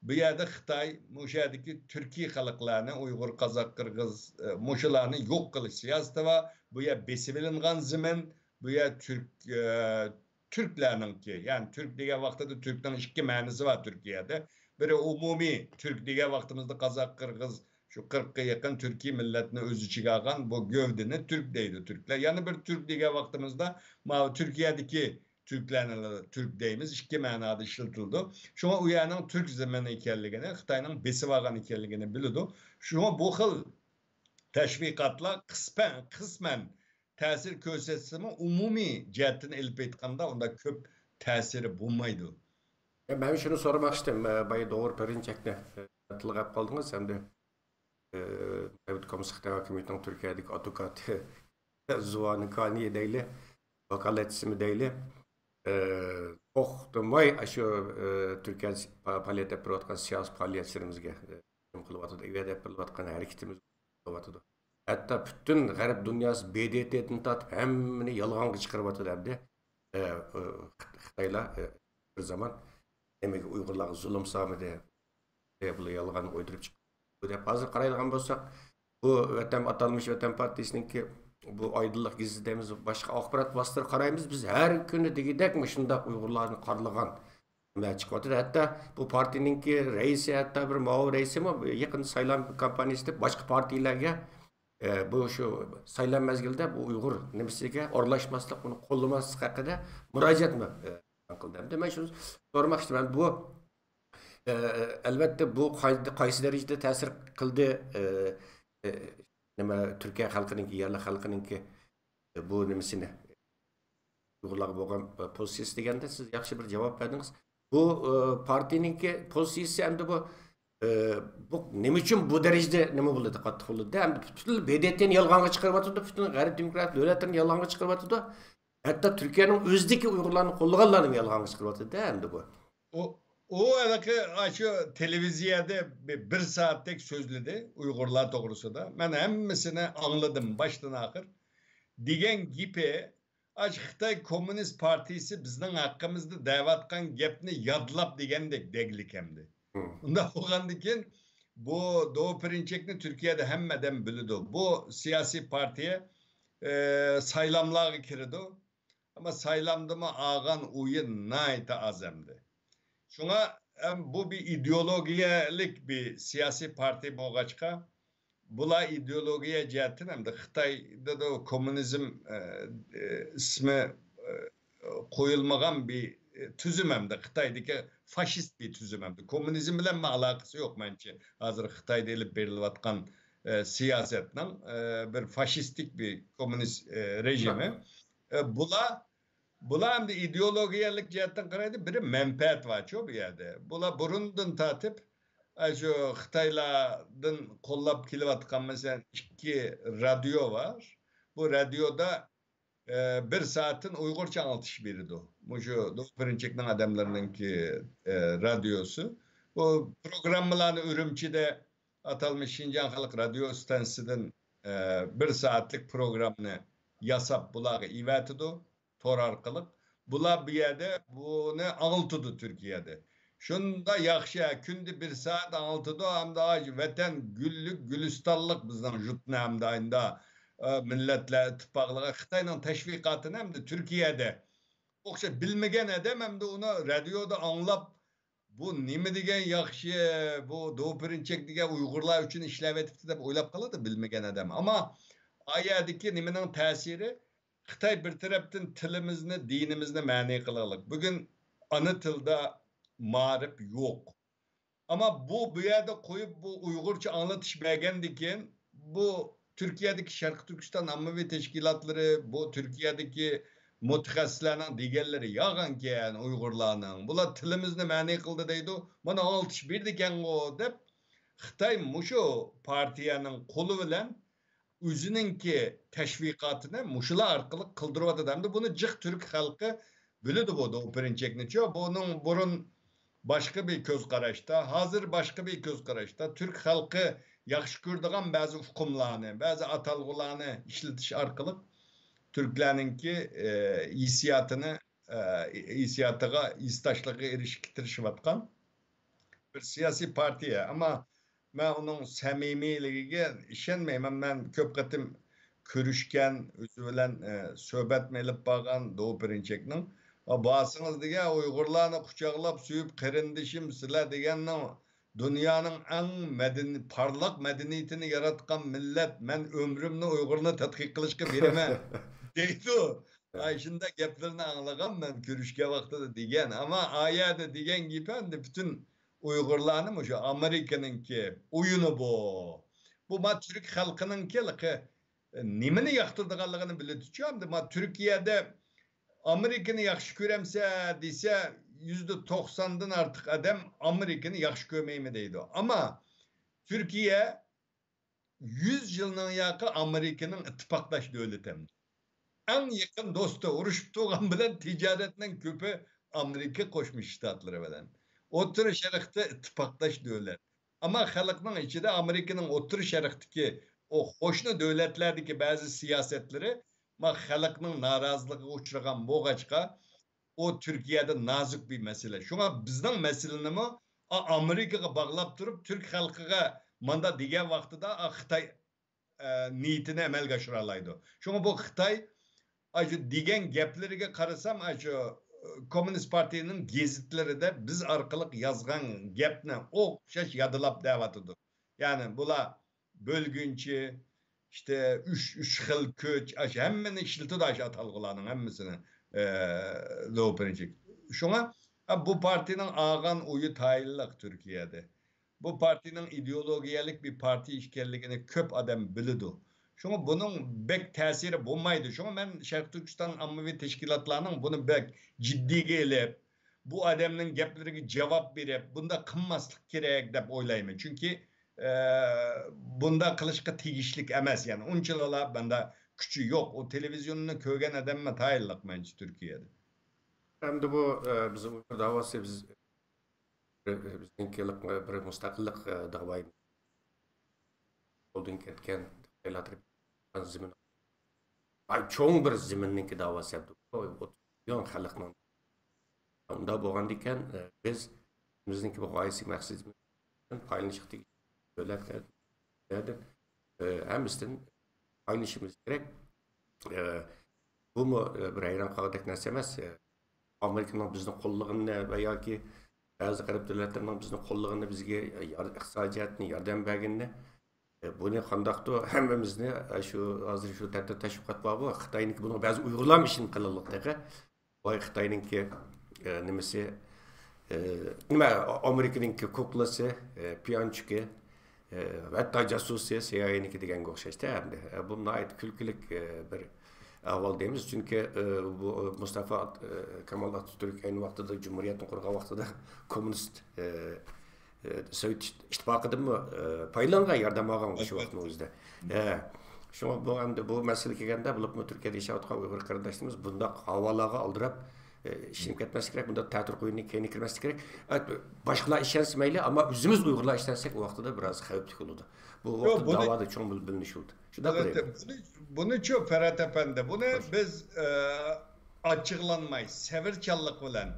بۇ يەردە خىتاي مۇشۇ يەردىكى تۈركىي خەلقلەرنى، ئۇيغۇر، قازاق، قىرغىز، ئە، مۇشۇلارنى يوق قىلىش سىياسىتى بار. بۇ يەر بېسىۋېلىنغان زېمىن، بۇ يەر تۈرك، ئە، تۈركلەرنىڭكى. يەنى تۈرك دېگەن ۋاقتىدا تۈركنىڭ ئىككى مەنىسى بار تۈركىيەدە. بىرى ئومۇمىي تۈرك دېگەن ۋاقتىمىزدا قازاق، قىرغىز، شۇ قىرىققا يېقىن تۈركىي مىللەتنى ئۆز ئىچىگە ئالغان بۇ گەۋدىنى تۈرك دەيدۇ تۈركلەر. يەنە بىر تۈرك دېگەن ۋاقتىمىزدا ماۋۇ تۈركىيەدىكى تۈركلەرنى تۈرك دەيمىز، ئىككى مەنادا ئىشلىتىلىدۇ. شۇڭا ئۇ يەرنىڭ تۈرك زېمىنى ئىكەنلىكىنى، خىتاينىڭ بېسىۋالغان ئىكەنلىكىنى بىلىدۇ. شۇڭا بۇ خىل تەشۋىقاتلار قىسمەن، قىسمەن تەسىر كۆرسەتسىمۇ، ئومۇمىي جەھەتتىن ئېلىپ ئېيتقاندا، ئۇنداق كۆپ تەسىرى بولمايدۇ. مەن شۇنى سورىماقچىدىم، بايا دوغرا پىرىنچەكنى تىلغا ئېلىپ قالدىڭىز، ئەمدى، ئە، سوۋېت كوممۇنىست خىتاي ھاكىمىيىتىنىڭ تۈركىيەدىكى ئادۋوكاتى زۇۋانى كانى دەيلى، ۋاكالەتچىسىمۇ دەيلى، ئە، توختىماي ئاشۇ، ئە، تۈركىيەدە پا-، پائالىيەت ئېلىپ بېرىۋاتقان سىياسىي پائالىيەتچىلىرىمىزگە، ئە، ھۇجۇم قىلىۋاتىدۇ. ئۇ يەردە ئېلىپ بېرىلىۋاتقان ھەرىكىتىمىز قىلىۋاتىدۇ. ھەتتا پۈتۈن غەرب دۇنياسى ب د ت دىن تارتىپ ھەممىنى يالغانغا چىقىرىۋاتىدۇ ئەمدى. ئە، ئە، خىت-، خىتايلار، ئە، بىر زامان نېمىگە ئۇيغۇرلارغا زۇلۇم سالمىدى، ئە، بۇلار يالغان ئويدۇرۇپ چىقىپتۇ دەپ ھازىر قارايدىغان بولساق، بۇ ۋەتەن، ئاتالمىش ۋەتەن پارتىيىسىنىڭكى بۇ ئايدىڭلىق گېزىتى دەيمىز، باشقا ئاخبارات ۋاسىتىلىرى قارايمىز، بىز ھەر كۈنى دېگۈدەك مۇشۇنداق ئۇيغۇرلارنى قارىلىغان نېمە چىقىۋاتىدۇ. ھەتتا بۇ پارتىيىنىڭكى رەئىسى، ھەتتا بىر مۇئاۋىن رەئىسىمۇ يېقىندا سايلام كامپانىيىسىدا باشقا پارتىيەلەرگە، ئە، بۇ شۇ سايلام مەزگىلىدە بۇ ئۇيغۇر نېمىسىگە ئورۇنلاشماسلىق، ئۇنى قوللىماسلىق ھەققىدە مۇراجىئەتمۇ، ئە، قىلدى. ئەمدى مەن شۇنى سورىماقچىمەن، بۇ، ئە، ئەلۋەتتە، بۇ قاي-، قايسى دەرىجىدە تەسىر قىلدى، ئە، ئە، نېمە، تۈركىيە خەلقىنىڭكى، يەرلىك خەلقىنىڭكى، ئە، بۇ نېمىسىنى، ئۇيغۇرلارغا بولغان، ئە، پوزىتسىيىسى دېگەندە سىز ياخشى بىر جاۋاب بەردىڭىز. بۇ، ئە، پارتىيىنىڭكى پوزىتسىيىسى ئەمدى بۇ، ئە، بۇ نېمە ئۈچۈن بۇ دەرىجىدە نېمە بولدى، قاتتىق بولدى؟ ئەمدى پۈتۈن ب د ت نى يالغانغا چىقىرىۋاتىدۇ، پۈتۈن غەرب دېموكراتىك دۆلەتلىرىنى يالغانغا چىقىرىۋاتىدۇ. ھەتتا تۈركىيەنىڭ ئۆزىدىكى ئۇيغۇرلارنى قوللىغانلارنى يالغانغا چىقىرىۋاتىدۇ ئەمدى بۇ. ئۇ، ئۇ ھېلىقى ئاشۇ تېلېۋىزىيەدە بىر، بىر سائەتتەك سۆزلىدى ئۇيغۇرلار توغرىسىدا. مەن ھەممىسىنى ئاڭلىدىم باشتىن ئاخىر. دېگەن گېپى، ئاشۇ خىتاي كوممۇنىست پارتىيىسى بىزنىڭ ھەققىمىزدە دەۋاتقان گەپنى يادلاپ دېگەندەك دەگلىك ئەمدى. مم. ئۇنداق بولغاندىن كېيىن بۇ دوغۇ پىرىنچەكنى تۈركىيەدە ھەممە ئادەم بىلىدۇ. بۇ سىياسىي پارتىيە، ئە، سايلاملارغا كىرىدۇ. ئەمما سايلامدىمۇ ئالغان ئويۇن ناھايىتى ئاز ئەمدى. شۇڭا ھەم بۇ بىر ئىدېئولوگىيەلىك بىر سىياسىي پارتىيە بولغاچقا، بۇلار ئىدېئولوگىيە جەھەتتىن ھەمدە خىتايدا كوممۇنىزم، ئە، ئە، ئىسمى، ئە، قويۇلمىغان بىر، ئە، تۈزۈم ھەمدە خىتايدىكى فاشىست بىر تۈزۈم ھەمدە كوممۇنىزم بىلەن ئالاقىسى يوق مەنچە. ھازىر خىتايدا ئېلىپ بېرىلىۋاتقان، ئە، سىياسەتنىڭ، ئە، بىر فاشىستىك بىر كوممۇنىست، ئە، رېژىمى. ئە، بۇلار بۇلار ئەمدى ئىدېئولوگىيەلىك جەھەتتىن قارايدۇ، بىرى مەنپەئەت بارچۇ بۇ يەردە. بۇلار بۇرۇندىن تارتىپ، ئە، شۇ خىتايلاردىن قوللاپ كېلىۋاتقان، مەسىلەن، ئىككى رادىيو بار. بۇ رادىيودا، ئە، بىر سائەتتىن ئۇيغۇرچە ئاڭلىتىش بېرىدۇ. مۇشۇ دوغۇ پىرىنچەكنىڭ ئادەملىرىنىڭكى، ئە، رادىيوسى. بۇ پروگراممىلارنى ئۈرۈمچىدە ئاتالمىش شىنجاڭ خەلق رادىيو ئىستانسىسىدىن، ئە، بىر سائەتلىك پروگراممىنى ياساپ بۇلارغا ئېۋەتىدۇ. تور ئارقىلىق. بۇلار بۇ يەردە بۇنى ئاڭلىتىدۇ تۈركىيەدە. شۇنداق ياخشى، كۈندە بىر سائەت ئاڭلىتىدۇ، ھەمدە ۋەتەن گۈللۈك، گۈلىستانلىق بىزنىڭ يۇرتنى ھەمدە ئاينىدا، ئە، مىللەتلەر ئىتتىپاقلىقى خىتاينىڭ تەشۋىقاتىنى ھەمدە تۈركىيەدە ئوخشاش بىلمىگەن ئادەم ھەمدە ئۇنى رادىيودا ئاڭلاپ، بۇ نېمە دېگەن ياخشى، بۇ دوغۇ پىرىنچەك دېگەن ئۇيغۇرلار ئۈچۈن ئىشلەۋېتىپتۇ دەپ ئويلاپ قالىدۇ بىلمىگەن ئادەم. ئەمما ئا يەردىكى نېمىنىڭ تەسىرى؟ خىتاي بىر تەرەپتىن تىلىمىزنى، دىنىمىزنى مەنئى قىلغانلىق. بۈگۈن ئانا تىلدا مائارىپ يوق. ئەمما بۇ، بۇ يەردە قويۇپ، بۇ ئۇيغۇرچە ئاڭلىتىش بەرگەندىن كېيىن، بۇ تۈركىيەدىكى شەرقىي تۈركىستان ئاممىۋى تەشكىلاتلىرى، بۇ تۈركىيەدىكى مۇتەخەسسىسلەرنىڭ دېگەنلىرى يالغانكەن، ئۇيغۇرلارنىڭ. بۇلار تىلىمىزنى مەنئى قىلدى دەيدۇ. مانا ئاڭلىتىش بېرىدىكەنغۇ دەپ، خىتاي مۇشۇ پارتىيەنىڭ قولى بىلەن ئۆزىنىڭكى تەشۋىقاتىنى مۇشۇلار ئارقىلىق قىلدۇرۇۋاتىدۇ. ھەمدە بۇنى جىق تۈرك خەلقى بىلىدۇ بۇ دوغۇ پىرىنچەكنىچۇ. بۇنىڭ بۇرۇن باشقا بىر كۆز قاراشتا، ھازىر باشقا بىر كۆز قاراشتا، تۈرك خەلقى ياخشى كۆرىدىغان بەزى ئۇقۇملارنى، بەزى ئاتالغۇلارنى ئىشلىتىش ئارقىلىق تۈركلەرنىڭكى، ئە، ھېسسىياتىنى، ئە، ھېسسىياتىغا، ھېسداشلىقىغا ئېرىشىشكە تىرىشىۋاتقان. بىر سىياسىي پارتىيە. ئەمما مەن ئۇنىڭ سەمىمىيلىكىگە ئىشەنمەيمەن. مەن كۆپ قېتىم كۆرۈشكەن، ئۆزى بىلەن، ئە، سۆھبەتمۇ ئېلىپ بارغان دو پىرىنچەكنىڭ. «ئا، بارسىڭىز» دېگەن، «ئۇيغۇرلارنى قۇچاقلاپ سۆيۈپ، قېرىندىشىم سىلەر دېگەننىڭ دۇنيانىڭ ئەڭ مەدەنىي، پارلاق مەدەنىيىتىنى ياراتقان مىللەت، مەن ئۆمرۈمنى ئۇيغۇرنى تەتقىق قىلىشقا بېرىمەن» دەيدۇ. ئاي، شۇنداق گەپلىرىنى ئاڭلىغان مەن كۆرۈشكەن ۋاقتىدا دېگەن. ئەمما ئا يەردە دېگەن گېپى ئەمدى پۈتۈن ئۇيغۇرلارنى مۇشۇ ئامېرىكىنىڭكى ئويۇنى بۇ. بۇ ما تۈرك خەلقىنىڭكى ھېلىقى نېمىنى ياقتۇرىدىغانلىقىنى بىلىدىچۇ. ئەمدى ما تۈركىيەدە «ئامېرىكىنى ياخشى كۆرەمسە؟» دېسە، يۈزدە توقساندىن ئارتۇق ئادەم «ئامېرىكىنى ياخشى كۆرمەيمەن» دەيدۇ. ئەمما تۈركىيە يۈز يىلنىڭ ياقى ئامېرىكىنىڭ ئىتتىپاقداش دۆلىتى ئەمدى. ئەڭ يېقىن دوستى، ئۇرۇشۇپ تۇرغان بىلەن تىجارەتنىڭ كۆپى ئامېرىكا قوشما شتاتلىرى بىلەن. ئوتتۇرا شەرقتە ئىتتىپاقداش دۆلەت. ئەمما خەلقنىڭ ئىچىدە ئامېرىكىنىڭ ئوتتۇرا شەرقتىكى ئۇ قوشنا دۆلەتلەردىكى بەزى سىياسەتلىرى ما خەلقنىڭ نارازىلىقىغا ئۇچرىغان بولغاچقا، ئۇ تۈركىيەدە نازۇك بىر مەسىلە. شۇڭا بىزنىڭ مەسىلىنىمۇ ئا-، ئامېرىكىغا باغلاپ تۇرۇپ، تۈرك خەلقىگە ماندا دېگەن ۋاقتىدا، ئا، خىتاي، ئە، نىيىتىنى ئەمەلگە ئاشۇرالايدۇ. شۇڭا بۇ خىتاي، ئاشۇ دېگەن گەپلىرىگە قارىسام، ئاشۇ، ئە، كوممۇنىست پارتىيىنىڭ گېزىتلىرىدە بىز ئارقىلىق يازغان گەپنى ئوخشاش يادلاپ دەۋاتىدۇ. يەنى بۇلار بۆلگۈنچى، ئىشتە ئۈچ، ئۈچ خىل كۈچ، ئاشۇ ھەممىنى ئىشلىتىدۇ، ئاشۇ ئاتالغۇلارنىڭ ھەممىسىنى، ئە، لوپىنچىك. شۇڭا، ئە، بۇ پارتىيىنىڭ ئالغان ئويى تايىنلىق تۈركىيەدە. بۇ پارتىيىنىڭ ئىدېئولوگىيەلىك بىر پارتىيە ئىكەنلىكىنى كۆپ ئادەم بىلىدۇ. شۇڭا بۇنىڭ بەك تەسىرى بولمايدۇ. شۇڭا مەن شەرقىي تۈركىستان ئاممىۋى تەشكىلاتلارنىڭ بۇنى بەك جىددىيگە ئېلىپ، بۇ ئادەمنىڭ گەپلىرىگە جاۋاب بېرىپ، بۇنداق قىلماسلىق كېرەك دەپ ئويلايمەن. چۈنكى، ئە، بۇنداق قىلىشقا تېگىشلىك ئەمەس. يەنى ئۇنچىۋالا بۇندا كۈچى يوق. ئۇ تېلېۋىزىيوننى كۆرگەن ئادەممۇ تايىنلىق مەنچە تۈركىيەدە. ئەمدى بۇ، ئە، بىزنىڭ ئۇيغۇر داۋاسى، بىز، بىزنىڭكى بىر مۇستەقىللىق، ئە، داۋايىمىز. قولدىن كەتكەن خىتايلار تەرىپىدىن زېمىن، ئاي، چوڭ بىر زېمىننىڭكى داۋاسى ھەم ئوتتۇز مىليون خەلقنىڭ. ئۇنداق بولغاندىكىن، ئە، بىز، بىزنىڭكى بۇ غايىسى مەقسىتىمىز پايدىلىنىشقا تېگىشلىك دۆلەتلەردىن، ئە، ھەممىسىدىن پايدىلىنىشىمىز كېرەك. ئە، بۇمۇ، ئە، بىر ھەيران قالغۇدەك نەرسە ئەمەس. ئە، ئامېرىكىنىڭ بىزنى قوللىغىنىنى ۋە ياكى بەزى غەرب دۆلەتلىرىنىڭ بىزنى قوللىغىنىنى، بىزگە يار-، ئىقتىسادىي جەھەتتىن ياردەم بەرگىنىنى، ئە، بۇنى قانداقتۇر ھەممىمىزنى، ئە، شۇ ھازىر شۇ تەتۈر تەشۋىقات بارغۇ، خىتاينىڭكى، بۇنىڭ بەزى ئۇيغۇرلارمۇ ئىشىنىپ قېلىنلىق تېخى. ۋاي خىتاينىڭكى، ئە، نېمىسى، ئە، نېمە، ئامېرىكىنىڭكى كۇكلىسى، ئە، پىيانچۇكى، ئە، ھەتتا جاسۇسى سىئايئېنىڭكى دېگەنگە ئوخشاشتى ئەمدى. ئە، بۇ ناھايىتى كۈلكىلىك، ئە، بىر ئەھۋال دەيمىز. چۈنكى، ئە، بۇ، ئە، مۇستافا، ئە، كامال ئاتاتۈرك ئەينى ۋاقتىدا جۇمھۇرىيەتنى قۇرغان ۋاقتىدا كوممۇنىست، ئە، ئە، سوۋېت ئىتتىپاقىدىنمۇ، ئە، پايدىلانغان، ياردەم ئالغان شۇ ۋاقىتنىڭ ئۆزىدە. ئە، شۇڭا بۇ ئەمدى بۇ مەسىلىگە كەلگەندە، بولۇپمۇ تۈركىيەدە ياشاۋاتقان ئۇيغۇر قېرىنداشلىرىمىز بۇنداق ھاۋالارغا ئالدىراپ، ئە، ئىشىنىپ كەتمەسلىك كېرەك، بۇنداق تەتۈر قويۇننىڭ كەينىگە كىرمەسلىك كېرەك. ئە، باشقىلار ئىشەنسە مەيلى، ئەمما ئۆزىمىز ئۇيغۇرلار ئىشەنسەك، ئۇ ۋاقتىدا بىراز خەۋپلىك بولىدۇ. بۇ يوق، ۋاقىتتا بۇنى، داۋادا چوڭ بىل-، بىلىنىش بولدى. شۇنداق ئەلۋەتتە، دەيمەن. بۇنى، بۇنىچۇ، پەرھات ئەپەندى، بۇنى خوش. بىز، ئە، ئاچچىقلانماي، سەۋرچانلىق بىلەن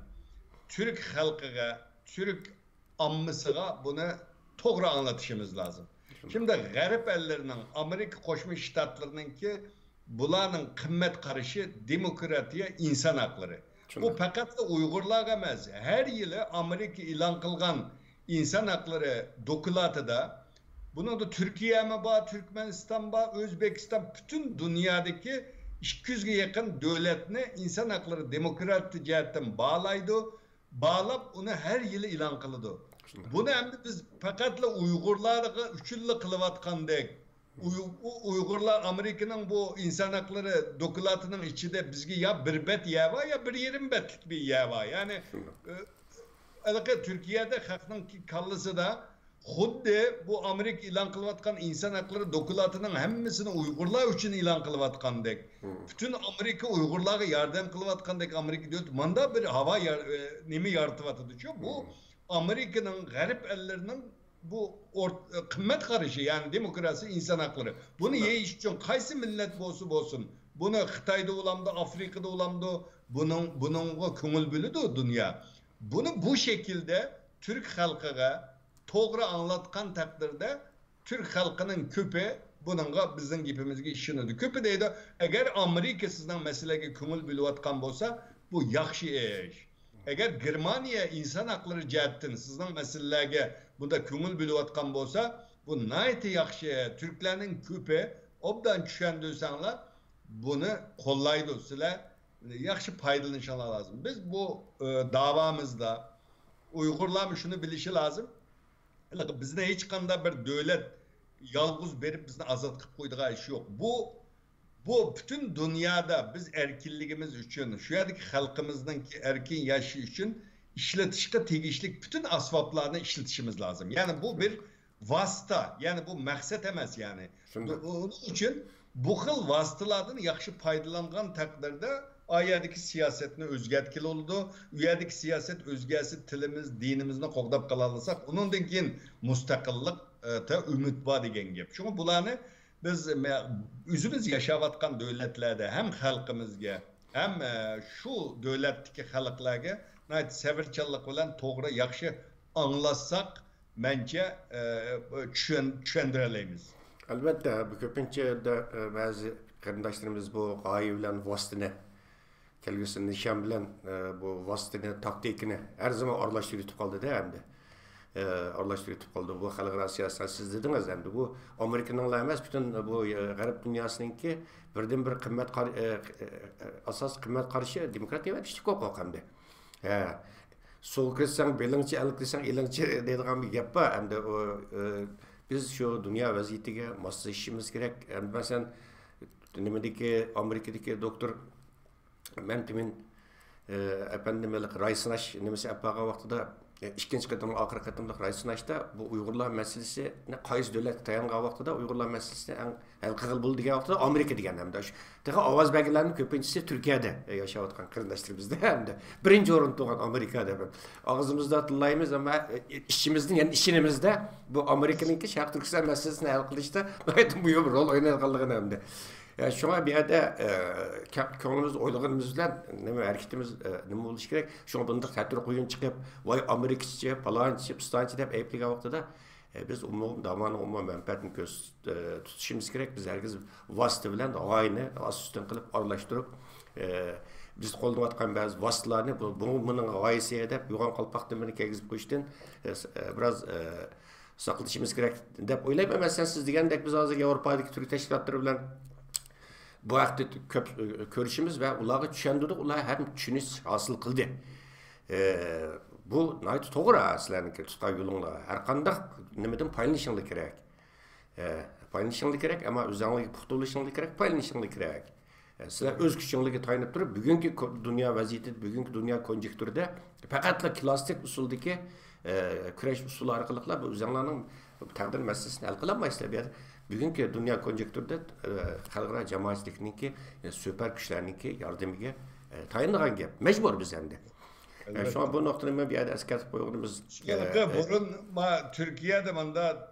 تۈرك خەلقىگە، تۈرك ئاممىسىغا بۇنى توغرا ئاڭلىتىشىمىز لازىم. شۇنداق. شۇنداق، غەرب ئەللىرىنىڭ، ئامېرىكا قوشما شتاتلىرىنىڭكى، بۇلارنىڭ قىممەت قارىشى دېموكراتىيە، ئىنسان ھەقلىرى. بۇ شۇنداق. پەقەتلا ئۇيغۇرلارغا ئەمەس، ھەر يىلى ئامېرىكا ئېلان قىلغان ئىنسان ھەقلىرى دوكلاتىدا، بۇنىڭدا تۈركىيەمۇ بار، تۈركمەنىستان بار، ئۆزبېكىستان، پۈتۈن دۇنيادىكى ئىككى يۈزگە يېقىن دۆلەتنى ئىنسان ھەقلىرى دېموكراتىيە جەھەتتىن باھالايدۇ، باھالاپ ئۇنى ھەر يىلى ئېلان قىلىدۇ. شۇنداق. بۇنى ئەمدى بىز پەقەتلا ئۇيغۇرلارغا ئۈچۈنلا قىلىۋاتقاندەك، ئۇي-، ئۇ-، ئۇيغۇرلار ئامېرىكىنىڭ بۇ ئىنسان ھەقلىرى دوكلاتىنىڭ ئىچىدە بىزگە يا بىر بەت يەر بار، يا بىر يېرىم بەتلىك بىر يەر بار. يەنى، شۇنداق. ئە، ھېلىقى تۈركىيەدە خەقنىڭ كاللىسىدا خۇددى بۇ ئامېرىكا ئېلان قىلىۋاتقان ئىنسان ھەقلىرى دوكلاتىنىڭ ھەممىسىنى ئۇيغۇرلار ئۈچۈن ئېلان قىلىۋاتقاندەك، مم. پۈتۈن ئامېرىكا ئۇيغۇرلارغا ياردەم قىلىۋاتقاندەك ئامېرىكا دۆلىتى ماندا بىر ھاۋا يار-، ئە، نېمە يارىتىۋاتىدۇچۇ. بۇ مم. ئامېرىكىنىڭ، غەرب ئەللىرىنىڭ بۇ ئورت-، قىممەت قارىشى، يەنى دېموكراتىيە، ئىنسان ھەقلىرى. بۇنى شۇنداق. يېيىش ئۈچۈن قايسى مىللەت بولسا بولسۇن، بۇنى خىتايدا بولامدۇ، ئافرىقىدا بولامدۇ، بۇنىڭ، بۇنىڭغا كۆڭۈل بۆلىدۇ دۇنيا. بۇنى بۇ شەكىلدە تۈرك خەلقىگە توغرا ئاڭلاتقان تەقدىردە، تۈرك خەلقىنىڭ كۆپى بۇنىڭغا، بىزنىڭ گېپىمىزگە ئىشىنىدۇ. كۆپى دەيدۇ، ئەگەر ئامېرىكا سىزنىڭ مەسىلىگە كۆڭۈل بۆلۈۋاتقان بولسا، بۇ ياخشى ئىش. ئەگەر گېرمانىيە ئىنسان ھەقلىرى جەھەتتىن سىزنىڭ مەسىلىلەرگە بۇنداق كۆڭۈل بۆلۈۋاتقان بولسا، بۇ ناھايىتى ياخشى. تۈركلەرنىڭ كۆپى ئوبدان چۈشەندۈرسەڭلار، بۇنى قوللايدۇ. سىلەر ياخشى پايدىلىنىشىڭلار لازىم. بىز بۇ، ئە، داۋامىزدا ئۇيغۇرلارمۇ شۇنى بىلىشى لازىم. بىزنى ھېچقانداق بىر دۆلەت يالغۇز بېرىپ بىزنى ئازاد قىلىپ قويىدىغان ئىش يوق. بۇ، بۇ پۈتۈن دۇنيادا بىز ئەركىنلىكىمىز ئۈچۈن، شۇ يەردىكى خەلقىمىزنىڭكى ئەركىن ياشىشى ئۈچۈن ئىشلىتىشقا تېگىشلىك پۈتۈن ئاسبابلارنى ئىشلىتىشىمىز لازىم. يەنى بۇ بىر ۋاسىتە، يەنى بۇ مەقسەت ئەمەس، يەنى. شۇنداق. بۇ-، ئۇنىڭ ئۈچۈن بۇ خىل ۋاسىتىلاردىن ياخشى پايدىلانغان تەقدىردە، ئا يەردىكى سىياسەتنى ئۆزگەرتكىلى بولىدۇ. ئۇ يەردىكى سىياسەت ئۆزگەرسە، تىلىمىز، دىنىمىزنى قوغداپ قالالىساق، ئۇنىڭدىن كېيىن مۇستەقىللىق، ئە، تە ئۈمىد بار دېگەن گەپ. شۇڭا بۇلارنى بىز مە-، ئۆزىمىز ياشاۋاتقان دۆلەتلەردە ھەم خەلقىمىزگە، ھەم، ئە، شۇ دۆلەتتىكى خەلقلەرگە ناھايىتى سەۋرچانلىق بىلەن توغرا، ياخشى ئاڭلاتساق، مەنچە، ئە، چۈشەن-، چۈشەندۈرەلەيمىز. ئەلۋەتتە، بۇ كۆپىنچە، ئە، بەزى قېرىنداشلىرىمىز بۇ غايە بىلەن ۋاسىتىنى، كەلگۈسى نىشان بىلەن، ئە، بۇ ۋاسىتىنى، تاكتىكىنى ھەر زامان ئارىلاشتۇرۇپ يۈتۈپ قالدى-دە ئەمدى. ئە، ئارىلاشتۇرۇپ يۈتۈپ قالدى. بۇ خەلقئارا سىياسەت، سىز دېدىڭىز ئەمدى. بۇ ئامېرىكىنىڭلا ئەمەس، پۈتۈن بۇ، ئە، غەرب دۇنياسىنىڭكى بىردىنبىر قىممەت قار-، ئە، ئە، ئە، ئاساسىي قىممەت قارىشى دېموكراتىيە ۋە كىشىلىك ھوقۇق ئەمدى. ھە، سۇغا كىرسەڭ بېلىڭچى، ئەلگە كىرسەڭ ئېلىڭچى دەيدىغان بىر گەپ بار. ئەمدى ئۇ، ئە، بىز شۇ دۇنيا ۋەزىيىتىگە ماسلىشىشىمىز كېرەك. ئەمدى مەسىلەن، نېمىدىكى، ئامېرىكىدىكى دوكتور مەمتىمىن، ئە، ئەپەندىم ھېلىقى راي سىناش نېمىسى ئەپ بارغان ۋاقتىدا، ئە، ئىككىنچى قېتىم، ئاخىرقى قېتىملىق راي سىناشتا بۇ ئۇيغۇرلار مەسىلىسىنى قايسى دۆلەتكە تايانغان ۋاقتىدا ئۇيغۇرلار مەسىلىسىنى ئەڭ ھەل قىلغىلى بولىدۇ دېگەن ۋاقتىدا ئامېرىكا دېگەن ھەمدە شۇ. تېخى ئاۋاز بەرگەنلەرنىڭ كۆپىنچىسى تۈركىيەدە، ئە، ياشاۋاتقان قېرىنداشلىرىمىزدا ھەمدە بىرىنچى ئورۇندا تۇرغان ئامېرىكا دەپ ئاغزىمىزدا تىللايمىز، ئەمما، ئە، ئىچىمىزدىن يەنە ئىشىنىمىزدە بۇ ئامېرىكىنىڭكى شەرقىي تۈركىستان مەسىلىسىنى ھەل قىلىشتا ناھايىتى مۇھىم رول ئوينايدىغانلىقىنى ھەمدە. يا، شۇڭا بۇ يەردە، ئە، كە-، كۆڭلىمىزدە ئويلىغىنىمىز بىلەن نېمە ھەرىكىتىمىز، ئە، نېمە بولۇشى كېرەك؟ شۇڭا بۇنداق تەتۈر قۇيۇن چىقىپ، ۋاي ئامېرىكىچە، پالانچى، پىستانچى دەپ ئەيىبلىگەن ۋاقتىدا، ئە، بىز ئومۇم، داۋانىڭ ئومۇمىي مەنپەئەتىنى كۆز، ئە، تۇتۇشىمىز كېرەك. بىز ھەرگىز ۋاسىتە بىلەن غايىنى ئاستى ئۈستۈن قىلىپ ئارىلاشتۇرۇپ، ئە، بىز قوللىنىۋاتقان بەزى ۋاسىتىلارنى بۇ، بۇ، بۇنىڭ غايىسى دەپ يوغان قالپاقتىن بىرنى كىيگۈزۈپ قويۇشتىن، ئە، س-، ئە، بىراز، ئە، ساقلىشىمىز كېرەك دەپ ئويلايمەن. مەسىلەن، سىز دېگەندەك، بىز ھازىر ياۋروپادىكى تۈرك تەشكىلاتلىرى بىلەن بۇ ھەقتە كۆپ كۆرۈشىمىز ۋە ئۇلارغا چۈشەندۈردۇق، ئۇلار ھەم چۈشىنىش ھاسىل قىلدى. ئە، بۇ ناھايىتى توغرا، سىلەرنىڭكى تۇتقان يولۇڭلار. ھەر قانداق نېمىدىن پايدىلىنىشىڭلار كېرەك. ئە، پايدىلىنىشىڭلار كېرەك، ئەمما ئۆزۈڭلارنى پۇختا بولۇشۇڭلار كېرەك، پايدىلىنىشىڭلار كېرەك. ئە، سىلەر ئۆز كۈچۈڭلارگە تايىنىپ تۇرۇپ، بۈگۈنكى كو-، دۇنيا ۋەزىيىتى، بۈگۈنكى دۇنيا كونجېكتۇرىدا پەقەتلا كلاسسىك ئۇسۇلدىكى، ئە، كۈرەش ئۇسۇلى ئارقىلىقلا بۇ ئۆزۈڭلارنىڭ تەقدىر مەسىلىسىنى ھەل قىلالمايسىلەر. بۇ يەردە بۈگۈنكى دۇنيا كونجېكتۇرىدا، ئە، خەلقئارا جامائەتچىلىكنىڭكى، ئە، سۆپەر كۈچلەرنىڭكى ياردىمىگە، ئە، تايىنىدىغان گەپ. مەجبۇر بىز ئەمدى. ئە، شۇڭا بۇ نۇقتىنى مەن بۇ يەردە ئەسكەرتىپ قويغىنىمىز، ئە، ئە، بۇرۇن ما-، تۈركىيەدە ماندا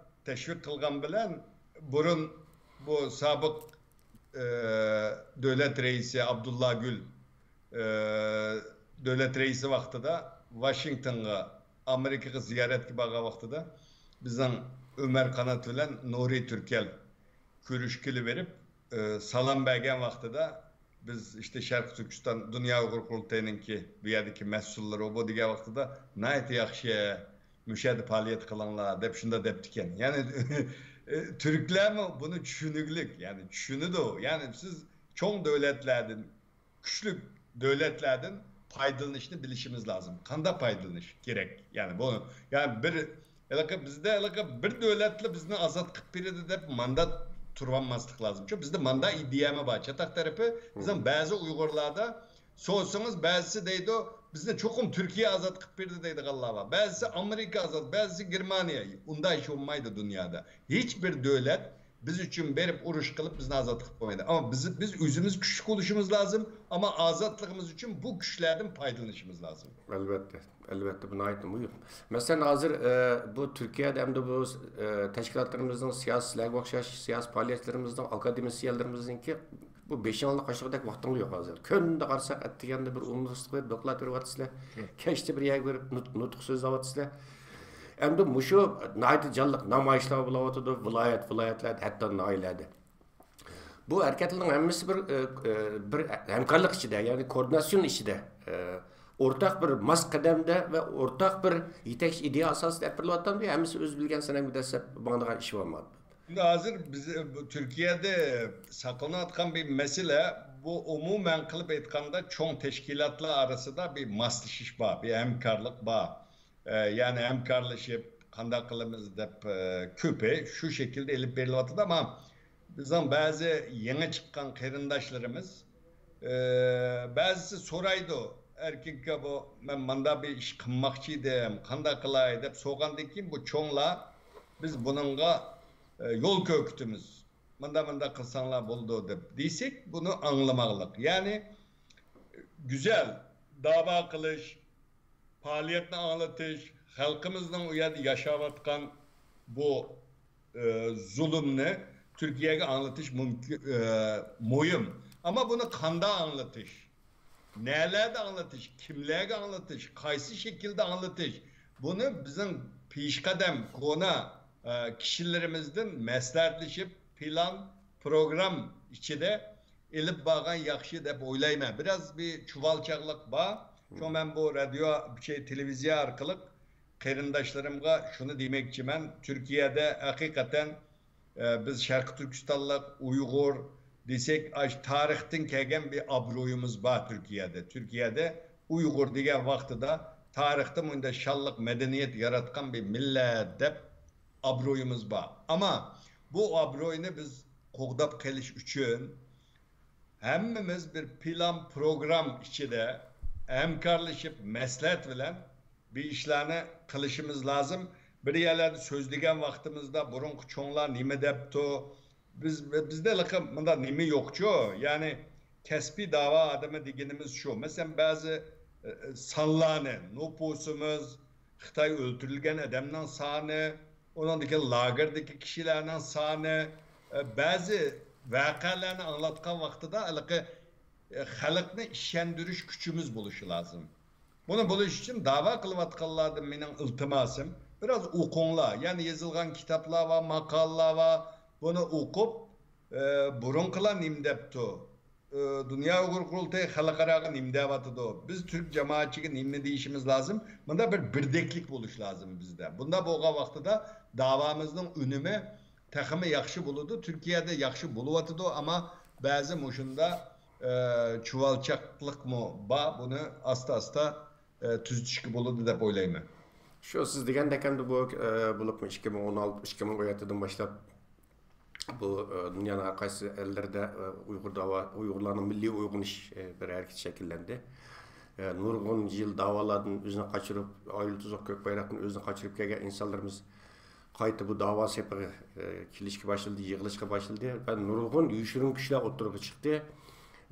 تەشۋىق قىلغان بىلەن بۇرۇن بۇ سابىق، ئە، دۆلەت رەئىسى ئابدۇللا گۈل، ئە، دۆلەت رەئىسى ۋاقتىدا ۋاشىنگتونغا، ئامېرىكىغا زىيارەتكە بارغان ۋاقتىدا بىزنىڭ ئۆمەر قانات بىلەن نۇرى تۈركەل كۆرۈشكىلى بېرىپ، ئە، سالام بەرگەن ۋاقتىدا، بىز ئىشتە شەرقىي تۈركىستان دۇنيا ئۇيغۇر قۇرۇلتىيىنىڭكى بۇ يەردىكى مەسئۇللىرى بۇ دېگەن ۋاقتىدا، ناھايىتى ياخشى، مۇشۇ يەردە پائالىيەت قىلىڭلار دەپ شۇنداق دەپتىكەن. يەنى تۈركلەرمۇ بۇنى چۈشىنىگلىك، يەنى چۈشىنىدۇ. يەنى سىز چوڭ دۆلەتلەردىن، كۈچلۈك دۆلەتلەردىن پايدىلىنىشنى بىلىشىمىز لازىم. قانداق پايدىلىنىش كېرەك؟ يەنى بۇ، يەنى بىر، ھېلىقى بىزدە ھېلىقى بىر دۆلەتلا بىزنى ئازاد قىلىپ بېرىدۇ دەپ ماندا تۇرۇۋالماسلىق لازىم. چۈنكى بىزدە ماندا ئىدىيەمۇ بار. چاتاق تەرىپى، بىزنىڭ بەزى ئۇيغۇرلاردا سورىسىڭىز، بەزىسى دەيدۇ، بىزنى چوقۇم تۈركىيە ئازاد قىلىپ بېرىدۇ دەيدىغانلار بار. بەزىسى ئامېرىكا ئازاد، بەزىسى گېرمانىيە. ئۇنداق ئىش بولمايدۇ دۇنيادا. ھېچ بىر دۆلەت بىز ئۈچۈن بېرىپ ئۇرۇش قىلىپ بىزنى ئازاد قىلىپ بولمايدۇ. ئەمما بىز، بىز ئۆزىمىز كۈچلۈك بولۇشىمىز لازىم، ئەمما ئازادلىقىمىز ئۈچۈن بۇ كۈچلەردىن پايدىلىنىشىمىز لازىم. ئەلۋەتتە، ئەلۋەتتە، بۇ ناھايىتى مۇھىم. مەسىلەن، ھازىر، ئە، بۇ تۈركىيەدە ئەمدى بۇ، ئە، تەشكىلاتلىرىمىزنىڭ سىياسىي، سىلەرگە ئوخشاش سىياسىي پائالىيەتلىرىمىزنىڭ، ئاكادېمىسىيەنلىرىمىزنىڭكى بۇ بېشىڭلارنى قاشلىغۇدەك ۋاقتىڭلار يوق ھازىر. كۈندە قارىساق، ئەتىگەندە بىر ئۇنىۋېرسىتېتقا بېرىپ دوكلات بېرىۋاتىسىلەر. كەچتە بىر يەرگە بېرىپ نۇت-، نۇتۇق سۆزلەۋاتىسىلەر. ئەمدى مۇشۇ ناھايىتى جانلىق نامايىشلار بولۇۋاتىدۇ، ۋىلايەت، ۋىلايەتلەردە، ھەتتا ناھىيەلەردە. بۇ ھەرىكەتلەرنىڭ ھەممىسى بىر، ئە، ئە، بىر ھەمكارلىق ئىچىدە، يەنى كوئوردىناتسىيون ئىچىدە، ئە، ئورتاق بىر ماس قەدەمدە ۋە ئورتاق بىر يېتەكچى ئىدىيە ئاساسىدا ئەپ بېرىلىۋاتامدۇ؟ ھەممىسى ئۆزى بىلگەن سەنەمگە دەسسەپ ماڭىدىغان ئىش بولماپتۇ. ئەمدى ھازىر بىز، بۇ تۈركىيەدە ساقلىنىۋاتقان بىر مەسىلە، بۇ ئومۇمەن قىلىپ ئېيتقاندا چوڭ تەشكىلاتلار ئارىسىدا بىر ماسلىشىش بار، بىر ھەمكارلىق بار. ئە، يەنى ھەمكارلىشىپ قانداق قىلىمىز دەپ، ئە، كۆپى شۇ شەكىلدە ئېلىپ بېرىلىۋاتىدۇ. ئەمما بىزنىڭ بەزى يېڭى چىققان قېرىنداشلىرىمىز، ئە، بەزىسى سورايدۇ، ئەركىن ئاكا، بۇ مەن مانداق بىر ئىش قىلماقچى ئىدىم، قانداق قىلاي دەپ سورىغاندىن كېيىن بۇ چوڭلار، بىز بۇنىڭغا، ئە، يول كۆرسىتىمىز، مانداق مانداق قىلساڭلار بولىدۇ دەپ دېسەك، بۇنى ئاڭلىماقلىق. يەنى گۈزەل داۋا قىلىش، پائالىيەتنى ئاڭلىتىش، خەلقىمىزنىڭ ئۇ يەردە ياشاۋاتقان بۇ، ئە، زۇلۇمنى تۈركىيەگە ئاڭلىتىش مۇمكىن، ئە، مۇھىم. ئەمما بۇنى قانداق ئاڭلىتىش؟ نەلەردە ئاڭلىتىش؟ كىملەرگە ئاڭلىتىش؟ قايسى شەكىلدە ئاڭلىتىش؟ بۇنى بىزنىڭ پېشقەدەم، كونا، ئە، كىشىلىرىمىزدىن مەسلىھەتلىشىپ، پىلان، پروگرام ئىچىدە ئېلىپ بارغان ياخشى دەپ ئويلايمەن. بىراز بىر چۇۋالچاقلىق بار. شۇڭا مەن بۇ رادىيو، شەي، تېلېۋىزىيە ئارقىلىق قېرىنداشلىرىمغا شۇنى دېمەكچىمەن. تۈركىيەدە ھەقىقەتەن، ئە، بىز شەرقىي تۈركىستانلىق، ئۇيغۇر دېسەك، ئاشۇ تارىختىن كەلگەن بىر ئابرۇيىمىز بار تۈركىيەدە. تۈركىيەدە ئۇيغۇر دېگەن ۋاقتىدا تارىختا مۇنداق شانلىق مەدەنىيەت ياراتقان بىر مىللەت دەپ ئابرۇيىمىز بار. ئەمما بۇ ئابرۇينى بىز قوغداپ قېلىش ئۈچۈن ھەممىمىز بىر پىلان، پروگرام ئىچىدە ھەمكارلىشىپ، مەسلىھەت بىلەن بىر ئىشلارنى قىلىشىمىز لازىم. بىر يەرلەردە سۆزلىگەن ۋاقتىمىزدا بۇرۇنقى چوڭلار نېمە دەپتۇ؟ بىز، بىزدە ھېلىقى مۇنداق نېمە يوقچۇ؟ يەنى كەسپىي داۋا ئادىمى دېگىنىمىز شۇ. مەسىلەن، بەزى، ئە، ئە، سانلارنى، نوپۇسىمىز، خىتاي ئۆلتۈرۈلگەن ئادەمنىڭ سانى، ئۇنىڭدىن كېيىن لاگېردىكى كىشىلەرنىڭ سانى، ئە، بەزى ۋەقەلەرنى ئاڭلاتقان ۋاقتىدا ھېلىقى، ئە، خەلقنى ئىشەندۈرۈش كۈچىمىز بولۇشى لازىم. بۇنى بولۇش ئۈچۈن داۋا قىلىۋاتقانلاردىن مېنىڭ ئىلتىماسىم، بىراز ئوقۇڭلار، يەنى يېزىلغان كىتابلار بار، ماقالىلار بار، بۇنى ئوقۇپ، ئە، بۇرۇنقىلار نېمە دەپتۇ؟ ئە، دۇنيا ئۇيغۇر قۇرۇلتىيى خەلقئاراغا نېمە دەۋاتىدۇ؟ بىز تۈرك جامائەتچىگە نېمە دېيىشىمىز لازىم؟ بۇندا بىر بىردەكلىك بولۇش لازىم بىزدە. بۇندا بولغان ۋاقتىدا داۋامىزنىڭ ئۈنۈمى تېخىمۇ ياخشى بولىدۇ. تۈركىيەدە ياخشى بولۇۋاتىدۇ، ئەمما بەزى مۇشۇنداق، ئە، چۇۋالچاقلىقمۇ بار. بۇنى ئاستا-ئاستا، ئە، تۈزىتىشكە بولىدۇ دەپ ئويلايمەن. شۇ سىز دېگەندەك ئەمدى بۇ، ئە، بولۇپمۇ ئىككى مىڭ ئون ئالتە، ئىككى مىڭ ئون يەتتىدىن باشلاپ بۇ، ئە، دۇنيانىڭ ھەر قايسى ئەللىرىدە، ئە، ئۇيغۇر داۋا-، ئۇيغۇرلارنىڭ مىللىي ئويغىنىش، ئە، بىر ھەرىكىتى شەكىللەندى. ئە، نۇرغۇن يىل داۋالاردىن ئۆزىنى قاچۇرۇپ، ئايلى توزۇق كۆك بايراقتىن ئۆزىنى قاچۇرۇپ كەلگەن ئىنسانلىرىمىز قايتا بۇ داۋا سېپىگە، ئە، كېلىشكە باشلىدى، يىغىلىشقا باشلىدى ۋە نۇرغۇن يوشۇرۇن كۈچلەر ئوتتۇرىغا چىقتى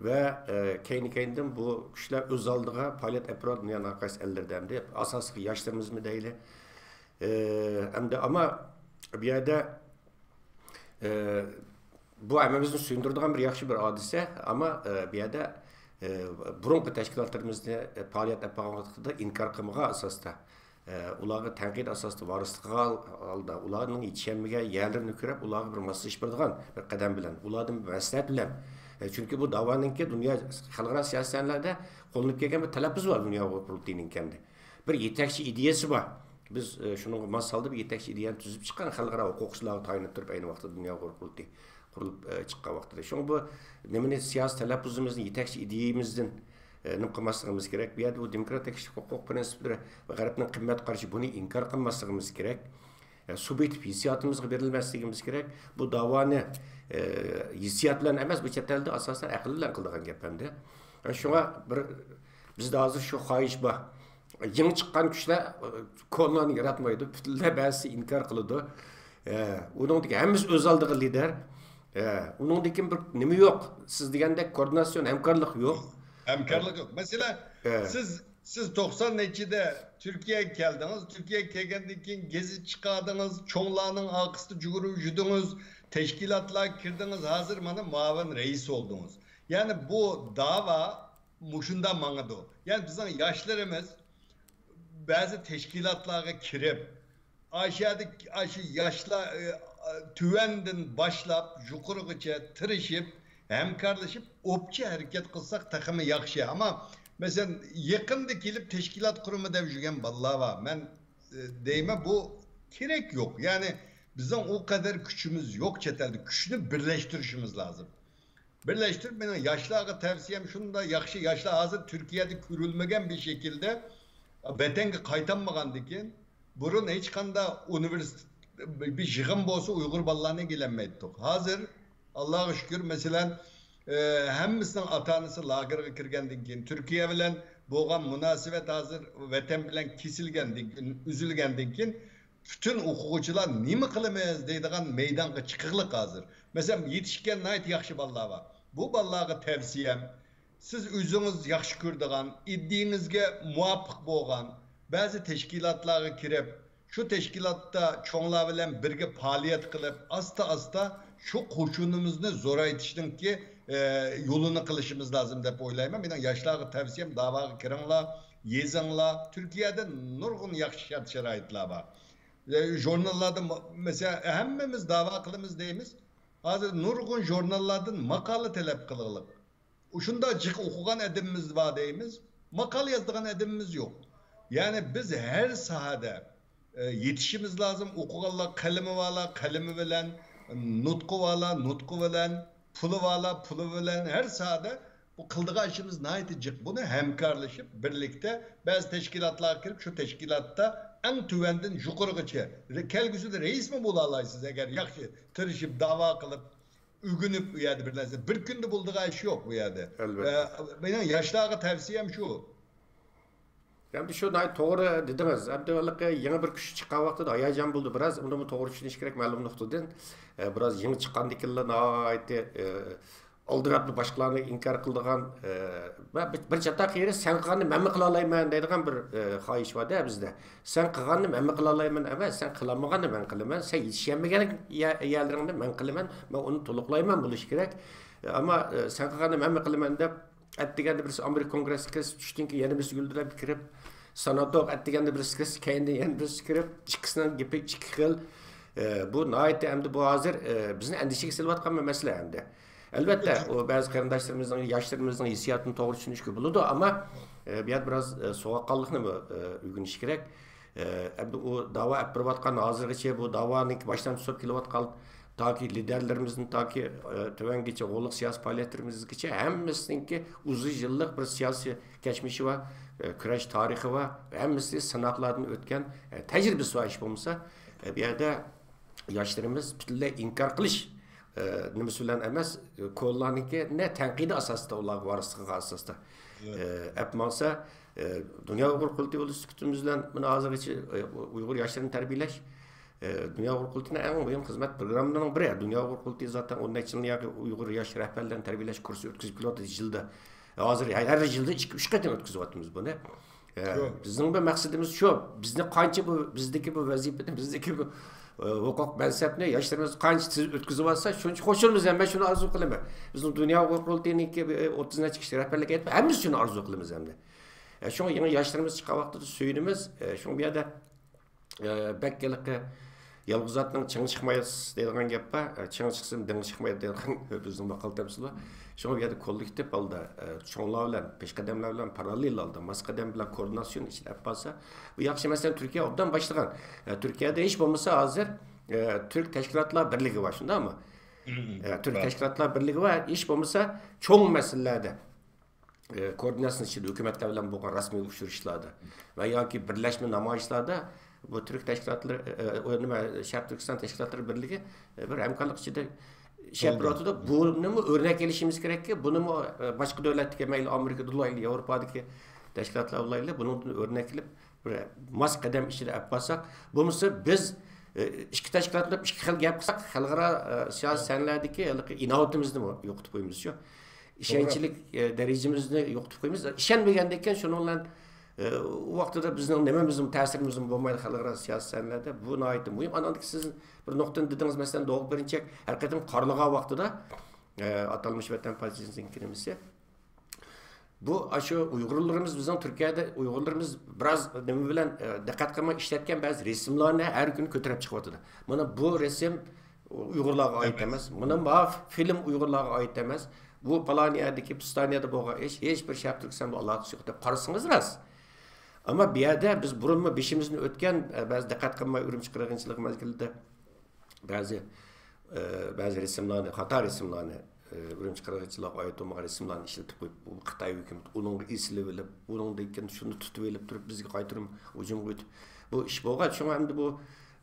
ۋە، ئە، كەينى-كەينىدىن بۇ كۈچلەر ئۆز ئالدىغا پائالىيەت ئېلىپ بارىدۇ دۇنيانىڭ ھەر قايسى ئەللىرىدە ئەمدى. ئاساسلىقى ياشلىرىمىزمۇ دەيلى. ئە، ئەمدى ئەمما بۇ يەردە ئە، بۇ ھەممىمىزنى سۆيۈندۈرىدىغان بىر ياخشى بىر ھادىسە. ئەمما، ئە، بۇ يەردە، ئە، بۇرۇنقى تەشكىلاتلىرىمىزنى، ئە، پائالىيەت ئېلىپ بارغان ۋاقتىدا ئىنكار قىلمىغان ئاساستا، ئە، ئۇلارغا تەنقىد ئاساسىدا ۋارىسلىق قىلغان ھالدا، ئۇلارنىڭ يېتىشەلمىگەن يەرلىرىنى كۆرۈپ، ئۇلارغا بىر ماسلىشىپ بېرىدىغان بىر قەدەم بىلەن، ئۇلاردىن بىر مەسلىھەت بىلەن. ئە، چۈنكى بۇ داۋانىڭكى دۇنيا خەلقئارا سىياسەتلەردە قوللىنىپ كەلگەن بىر تەلەپپۇز بار دۇنيا ئۇيغۇر قۇرۇلتىيىنىڭكى ئەمدى. بىر يېتەكچى ئىدىيەسى بار. بىز، ئە، شۇنىڭغا ماس ھالدا بىر يېتەكچى ئىدىيەنى تۈزۈپ چىققان خەلقئارا ھوقۇقچىلارغا تايىنىپ تۇرۇپ، ئەينى ۋاقىتتا دۇنيا ھوقۇق قۇرۇلتىيى قۇرۇلۇپ، ئە، چىققان ۋاقتىدا. شۇڭا بۇ نېمىنى سىياسىي تەلەپپۇزىمىزنى يېتەكچى ئىدىيەمىزدىن، ئە، نېمە قىلماسلىقىمىز كېرەك؟ بۇ يەردە بۇ دېموكراتىك كىشىلىك ھوقۇق پىرىنسىپلىرى ۋە غەربنىڭ قىممەت قارىشى، بۇنى ئىنكار قىلماسلىقىمىز كېرەك. ئە، سۇبيېكتىپ ھېسسىياتىمىزغا بېرىلمەسلىكىمىز كېرەك. بۇ داۋانى، ئە، ھېسسىيات بىلەن ئەمەس، بۇ چەت ئەلدە ئاساسەن ئەقىل بىلەن قىلىدىغان گەپ ئەمدى. ئە، شۇڭا بىر، بىزدە ھازىر شۇ خاھىش بار. يېڭى چىققان كۈچلەر، ئە، كونىلارنى ياراتمايدۇ، پۈتۈنلەي بەزىسى ئىنكار قىلىدۇ. ئە، ئۇنىڭدىكى ھەممىسى ئۆز ئالدىغا لىدەر. ئە، ئۇنىڭدىن كېيىن بىر نېمە يوق. سىز دېگەندەك كوئوردىناتسىيون، ھەمكارلىق يوق. ھەمكارلىق يوق. مەسىلەن، ئە، سىز سىز توقسان نەچچىدە تۈركىيەگە كەلدىڭىز، تۈركىيەگە كەلگەندىن كېيىن گېزىت چىقاردىڭىز، چوڭلارنىڭ ئارقىسىدا جۈگۈرۈپ يۈردىڭىز، تەشكىلاتلارغا كىردىڭىز، ھازىر مانا مۇئاۋىن رەئىس بولدىڭىز. يەنى بۇ داۋا مۇشۇنداق ماڭىدۇ. يەنى بىزنىڭ ياشلىرىمىز بەزى تەشكىلاتلارغا كىرىپ، ئاشۇ يەردە، ئاشۇ ياشلار، ئى، تۆۋەندىن باشلاپ يۇقىرىغىچە تىرىشىپ، ھەمكارلىشىپ، ئوپچە ھەرىكەت قىلساق تېخىمۇ ياخشى. ئەمما، مەسىلەن، يېقىندا كېلىپ تەشكىلات قۇرىمەن دەپ يۈرگەن بالىلار بار. مەن، ئى، دەيمەن، بۇ كېرەك يوق. يەنى بىزنىڭ ئۇ قەدەر كۈچىمىز يوق چەت ئەلدە. كۈچنى بىرلەشتۈرۈشىمىز لازىم. بىرلەشتۈرۈپ، مېنىڭ ياشلارغا تەۋسىيەم شۇنداق ياخشى، ياشلار ھازىر تۈركىيەدە كۆرۈلمىگەن بىر شەكىلدە ۋەتەنگە قايتالمىغاندىكىن، بۇرۇن ھېچقانداق ئۇنىۋېرسىتېت، بىر يىغىن بولسا ئۇيغۇر بالىلارنى ئەكېلەلمەيتتۇق. ھازىر، ئاللاغا شۈكۈر، مەسىلەن، ئە، ھەممىسىنىڭ ئاتا-ئانىسى لاگېرغا كىرگەندىن كېيىن، تۈركىيە بىلەن بولغان مۇناسىۋەت ھازىر ۋەتەن بىلەن كېسىلگەندىن كېيىن، ئۈزۈلگەندىن كېيىن، پۈتۈن ئوقۇغۇچىلار نېمە قىلىمىز دەيدىغان مەيدانغا چىقىقلىق ھازىر. مەسىلەن، يېتىشكەن ناھايىتى ياخشى بالىلار بار. بۇ بالىلارغا تەۋسىيەم، سىز ئۆزىڭىز ياخشى كۆرىدىغان، ئىدىيىڭىزگە مۇۋاپىق بولغان بەزى تەشكىلاتلارغا كىرىپ، شۇ تەشكىلاتتا چوڭلار بىلەن بىرگە پائالىيەت قىلىپ، ئاستا-ئاستا شۇ قوشۇنىمىزنى زورايتىشنىڭكى، ئە، يولىنى قىلىشىمىز لازىم دەپ ئويلايمەن. مېنىڭ ياشلارغا تەۋسىيەم، داۋاغا كىرىڭلار، يېزىڭلار. تۈركىيەدە نۇرغۇن ياخشى شەرت-شارائىتلار بار. ئە، ژۇرناللاردا، مە-، مەسىلەن، ھەممىمىز داۋا قىلىمىز دەيمىز. ھازىر نۇرغۇن ژۇرناللاردىن ماقالە تەلەپ قىلغىلىق. شۇنداق جىق ئوقۇغان ئادىمىمىز بار دەيمىز، ماقالە يازىدىغان ئادىمىمىز يوق. يەنى بىز ھەر ساھەدە، ئە، يېتىشىمىز لازىم. ئوقۇغانلار، قەلىمى بارلار قەلىمى بىلەن، نۇتقى بارلار نۇتقى بىلەن، پۇلى بارلار پۇلى بىلەن، ھەر ساھەدە بۇ قىلىدىغان ئىشىمىز ناھايىتى جىق. بۇنى ھەمكارلىشىپ، بىرلىكتە بەزى تەشكىلاتلارغا كىرىپ، شۇ تەشكىلاتتا ئەڭ تۆۋەندىن يۇقىرىغىچە، رە-، كەلگۈسىدە رەئىسمۇ بولالايسىز، ئەگەر ياخشى تىرىشىپ، داۋا قىلىپ، ئۆگىنىپ ئۇ يەردە بىر نەرسە. بىر كۈندە بولىدىغان ئىش يوق بۇ يەردە. ئەلۋەتتە. ئە، مېنىڭ ياشلارغا تەۋسىيەم شۇ. ئەمدى شۇ ناھايىتى توغرا دېدىڭىز. ئەمدى ھېلىقى يېڭى بىر كۈچ چىققان ۋاقتىدا ھاياجان بولدى بىراز. ئۇنىمۇ توغرا چۈشىنىش كېرەك مەلۇم نۇقتىدىن. ئە، بىراز يېڭى چىققاندىكىنلا ناھايىتى، ئە، ئالدىراپلا باشقىلارنى ئىنكار قىلىدىغان، ئە، ۋە بىر، بىر چاتاق يېرى «سەن قىلغاننى مەنمۇ قىلالايمەن» دەيدىغان بىر، ئە، خاھىش بار-دە بىزدە. «سەن قىلغاننى مەنمۇ قىلالايمەن» ئەمەس، «سەن قىلالمىغاننى مەن قىلىمەن، سەن يېتىشەلمىگەن يە-، يەرلىرىڭنى مەن قىلىمەن، مەن ئۇنى تولۇقلايمەن» بولۇشى كېرەك. ئەمما، ئە، «سەن قىلغاننى مەنمۇ قىلىمەن» دەپ، ئەتىگەندە بىرسى ئامېرىكا كونگرېسسىغا كىرسە، چۈشتىن كېيىن يەنە بىرسى گۈلدۈرلەپ كىرىپ، ساناتوق ئەتىگەندە بىرسى كىرسە، كەينىدىن يەنە بىرسى كىرىپ، ئىككىسىنىڭ گېپى ئىككى خىل. ئە، بۇ ناھايىتى ئەمدى بۇ ھازىر، ئە، بىزنى ئەندىشىگە سېلىۋاتقان بىر مەسىلە ئەمدى. ئەلۋەتتە، ئۇ بەزى قېرىنداشلىرىمىزنىڭ، ياشلىرىمىزنىڭ ھېسسىياتىنى توغرا چۈشىنىشكە بولىدۇ، ئەمما، ئە، بۇ يەردە بىراز، ئە، سوغۇققانلىقنىمۇ، ئە، ئۆگىنىش كېرەك. ئە، ئەمدى ئۇ داۋا ئەپ بېرىۋاتقان، ھازىرغىچە بۇ داۋانىڭكى باشلامچىسى بولۇپ كېلىۋاتقان تاكى لىدەرلىرىمىزدىن تاكى، ئە، تۆۋەنگىچە غوللۇق سىياسىي پائالىيەتلىرىمىزگىچە ھەممىسىنىڭكى ئۇزۇن يىللىق بىر سىياسىي كەچمىشى بار، ئە، كۈرەش تارىخى بار، ھەممىسى سىناقلاردىن ئۆتكەن، ئە، تەجرىبىسى بار ئىش بولمىسا، ئە، بۇ يەردە ياشلىرىمىز پۈتۈنلەي ئىنكار قىلىش، ئە، نېمىسى بىلەن ئەمەس، كونىلارنىڭكىنى تەنقىدىي ئاساستا، ئۇلارغا ۋارىسلىق قىلغان ئاساستا، ئە، ئەپ ماڭسا، ئە، دۇنيا ئۇيغۇر قۇرۇلتىيى ئۇلۇس سۈكۈتىمىز بىلەن مانا ھازىرغىچە، ئە، ئۇيغۇر ياشلىرىنى تەربىيەلەش، ئە، دۇنيا ئۇيغۇر قۇرۇلتىيىنىڭ ئەڭ مۇھىم خىزمەت پروگراممىلىرىنىڭ بىرى. دۇنيا ئۇيغۇر قۇرۇلتىيى زاتەن ئون نەچچە يىلدىن ياقى ئۇيغۇر ياش رەھبەرلىرىنى تەربىيەلەش كۇرسى ئۆتكۈزۈپ كېلىۋاتىدۇ يىلدا. ھازىر ھەر يىلدا ئىككى، ئۈچ قېتىم ئۆتكۈزۈۋاتىمىز بۇنى. ئە، شۇ. بىزنىڭ بىر مەقسىتىمىز شۇ. بىزنى قانچە بۇ، بىزدىكى بۇ ۋەزىپىنى، بىزدىكى بۇ، ئە، ھوقۇق مەنسەپنى ياشلىرىمىز قانچە تېز ئۆتكۈزۈۋالسا، شۇنچە قوشۇلىمىز ھەم. مەن شۇنى ئارزۇ قىلىمەن. بىزنىڭ دۇنيا ئۇيغۇر قۇرۇلتىيىنىڭكى، ئە، ئوتتۇز نەچچە كىشى رەھبەرلىك ئېيتىپ، ھەممىمىز شۇنى ئارزۇ قىلىمىز ھەمدە. ئە، شۇڭا يېڭى ياشلىرىمىز چىققان ۋاقتىدا سۆيۈنىمىز. ئە، شۇڭا بۇ يەردە، ئە، بەك ھېلىقى يالغۇز ئاتنىڭ چېڭى چىقمايدۇ دەيدىغان گەپ بار. ئە، چېڭى چىقسىمۇ دېڭى چىقمايدۇ دەيدىغان بىزنىڭ ماقال تەمسىل بار. شۇڭا بۇ يەردە كوللېكتىپ ھالدا، ئە، چوڭلار بىلەن، پېشقەدەملەر بىلەن پاراللېل ھالدا، ماس قەدەم بىلەن كوئوردىناتسىيونى ئىچىدە ئەپ بارسا، بۇ ياخشى. مەسىلەن، تۈركىيە ئوبدان باشلىغان. ئە، تۈركىيەدە ھېچ بولمىسا ھازىر، ئە، تۈرك تەشكىلاتلار بىرلىكى بار، شۇنداقمۇ؟ مم. ئە، تۈرك بار. تەشكىلاتلار بىرلىكى بار. ھېچ بولمىسا چوڭ مەسىلىلەردە، ئە، كوئوردىناتسىيە ئىچىدە ھۆكۈمەتلەر بىلەن بولغان رەسمىي ئۇچرىشىشلاردا ۋە ياكى بىرلەشمە نامايىشلاردا بۇ تۈرك تەشكىلاتلىرى، ئە، ئە، نېمە، شەرقىي تۈركىستان تەشكىلاتلىرى بىرلىكى، ئە، بىر ھەمكارلىق ئىچىدە ئىش ئېلىپ بولىدۇ. بېرىۋاتىدۇ. بۇنىمۇ ئۆرنەك ئېلىشىمىز كېرەككى، بۇنىمۇ، ئە، باشقا دۆلەتتىكى، مەيلى ئامېرىكىدا بولايلى، ياۋروپادىكى تەشكىلاتلار بولايلى، بۇنىڭدىن ئۆرنەك ئېلىپ، بىر ماس قەدەم ئىچىدە ئەپ بارساق، بولمىسا بىز، ئە، ئىككى تەشكىلات بولۇپ ئىككى خىل گەپ قىلساق، خەلقئارا، ئە، سىياسىي سەھنىلەردىكى ھېلىقى ئىناۋىتىمىزنىمۇ يوقىتىپ قويىمىز شۇ. توغرا. ئىشەنچلىك، ئە، دەرىجىمىزنى يوقىتىپ قويىمىز. ئىشەنمىگەندىن كېيىن شۇنىڭ بىلەن، ئە، ئۇ ۋاقتىدا بىزنىڭ نېمىمىزمۇ، تەسىرىمىزمۇ بولمايدۇ خەلقئارا سىياسىي سەھنىلەردە. بۇ ناھايىتى مۇھىم. ئاندىن كېيىن سىز بىر نۇقتىنى دېدىڭىز، مەسىلەن، دوغۇپ بىرىنچى ھەر قېتىم قارلىغان ۋاقتىدا ئاتالمىش ۋەتەن پارتىيىسىنىڭ نېمىسى. بۇ، ئاشۇ ئۇيغۇرلىرىمىز، بىزنىڭ تۈركىيەدە ئۇيغۇرلىرىمىز بىراز نېمە بىلەن، ئە، دىققەت قىلماي ئىشلەتكەن بەزى رەسىملەرنى ھەر كۈنى كۆتۈرۈپ چىقىۋاتىدۇ. مانا بۇ رەسىم ئۇيغۇرلارغا ئائىت ئەمەس. مانا ما فىلىم ئۇيغۇرلارغا ئائىت ئەمەس. بۇ پالان يەردىكى، پىستان يەردە بولغان ئىش، ھېچ بىر شەرقىي تۈركىستان بىلەن ئالاقىسى يوق دەپ قارىسىڭىز راست. ئەمما بۇ يەردە بىز بۇرۇنمۇ بېشىمىزدىن ئۆتكەن، ئە، بەزى دىققەت قىلماي ئۈرۈمچى قىرغىنچىلىقى مەزگىلىدە بەزى، ئە، بەزى رەسىملەرنى، خاتا رەسىملەرنى، ئە، ئۈرۈمچى قىرغىنچىلىقىغا ئائىت بولمىغان رەسىملەرنى ئىشلىتىپ قويۇپ، بۇ خىتاي ھۆكۈمىتى ئۇنىڭغا ئېسىلىۋېلىپ، ئۇنىڭدىن كېيىن شۇنى تۇتۇۋېلىپ تۇرۇپ، بىزگە قايتۇرۇپ ھۇجۇمغا ئۆتۈپ، بۇ ئىش بولغان. شۇڭا ئەمدى بۇ،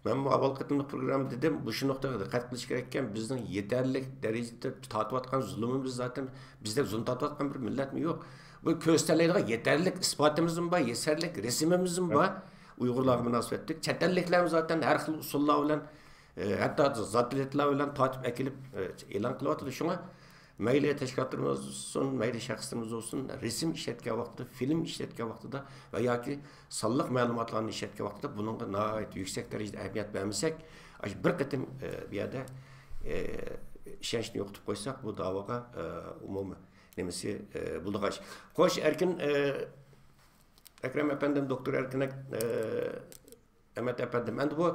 مەنمۇ ئاۋۋال قېتىملىق پروگرامما دېدىم، مۇشۇ نۇقتىغا دىققەت قىلىش كېرەككەن. بىزنىڭ يېتەرلىك دەرىجىدە تارتىۋاتقان زۇلۇمىمىز زاتەن، بىزدەك زۇلۇم تارتىۋاتقان بىر مىللەتمۇ يوق. بۇ كۆرسىتەلەيدىغان يېتەرلىك ئىسپاتىمىزمۇ بار، يېتەرلىك رەسىمىمىزمۇ بار. ئۇيغۇرلارغا مۇناسىۋەتلىك چەت ئەللىكلەرمۇ زاتەن ھەر خىل ئۇسۇللار بىلەن، ئە، ھەتتا زاتلىتلار بىلەن تارتىپ ئەكېلىپ، ئە، ئېلان قىلىۋاتىدۇ. شۇڭا مەيلى تەشكىلاتلىرىمىز بولسۇن، مەيلى شەخسلىرىمىز بولسۇن، رەسىم ئىشلەتكەن ۋاقتىدا، فىلىم ئىشلەتكەن ۋاقتىدا ۋە ياكى سانلىق مەلۇماتلارنى ئىشلەتكەن ۋاقتىدا بۇنىڭغا ناھايىتى يۈكسەك دەرىجىدە ئەھمىيەت بەرمىسەك، ئاشۇ بىر قېتىم، ئە، بۇ يەردە، ئە، ئىشەنچنى يوقىتىپ قويساق، بۇ داۋاغا، ئە، ئومۇمىي نېمىسى، ئە، بولىدىغان ئىش. خوش، ئەركىن، ئە، ئەكرەم ئەپەندىم، دوكتور ئەركىن ئەك-، ئە، ئەمەت ئەپەندىم، ئەمدى بۇ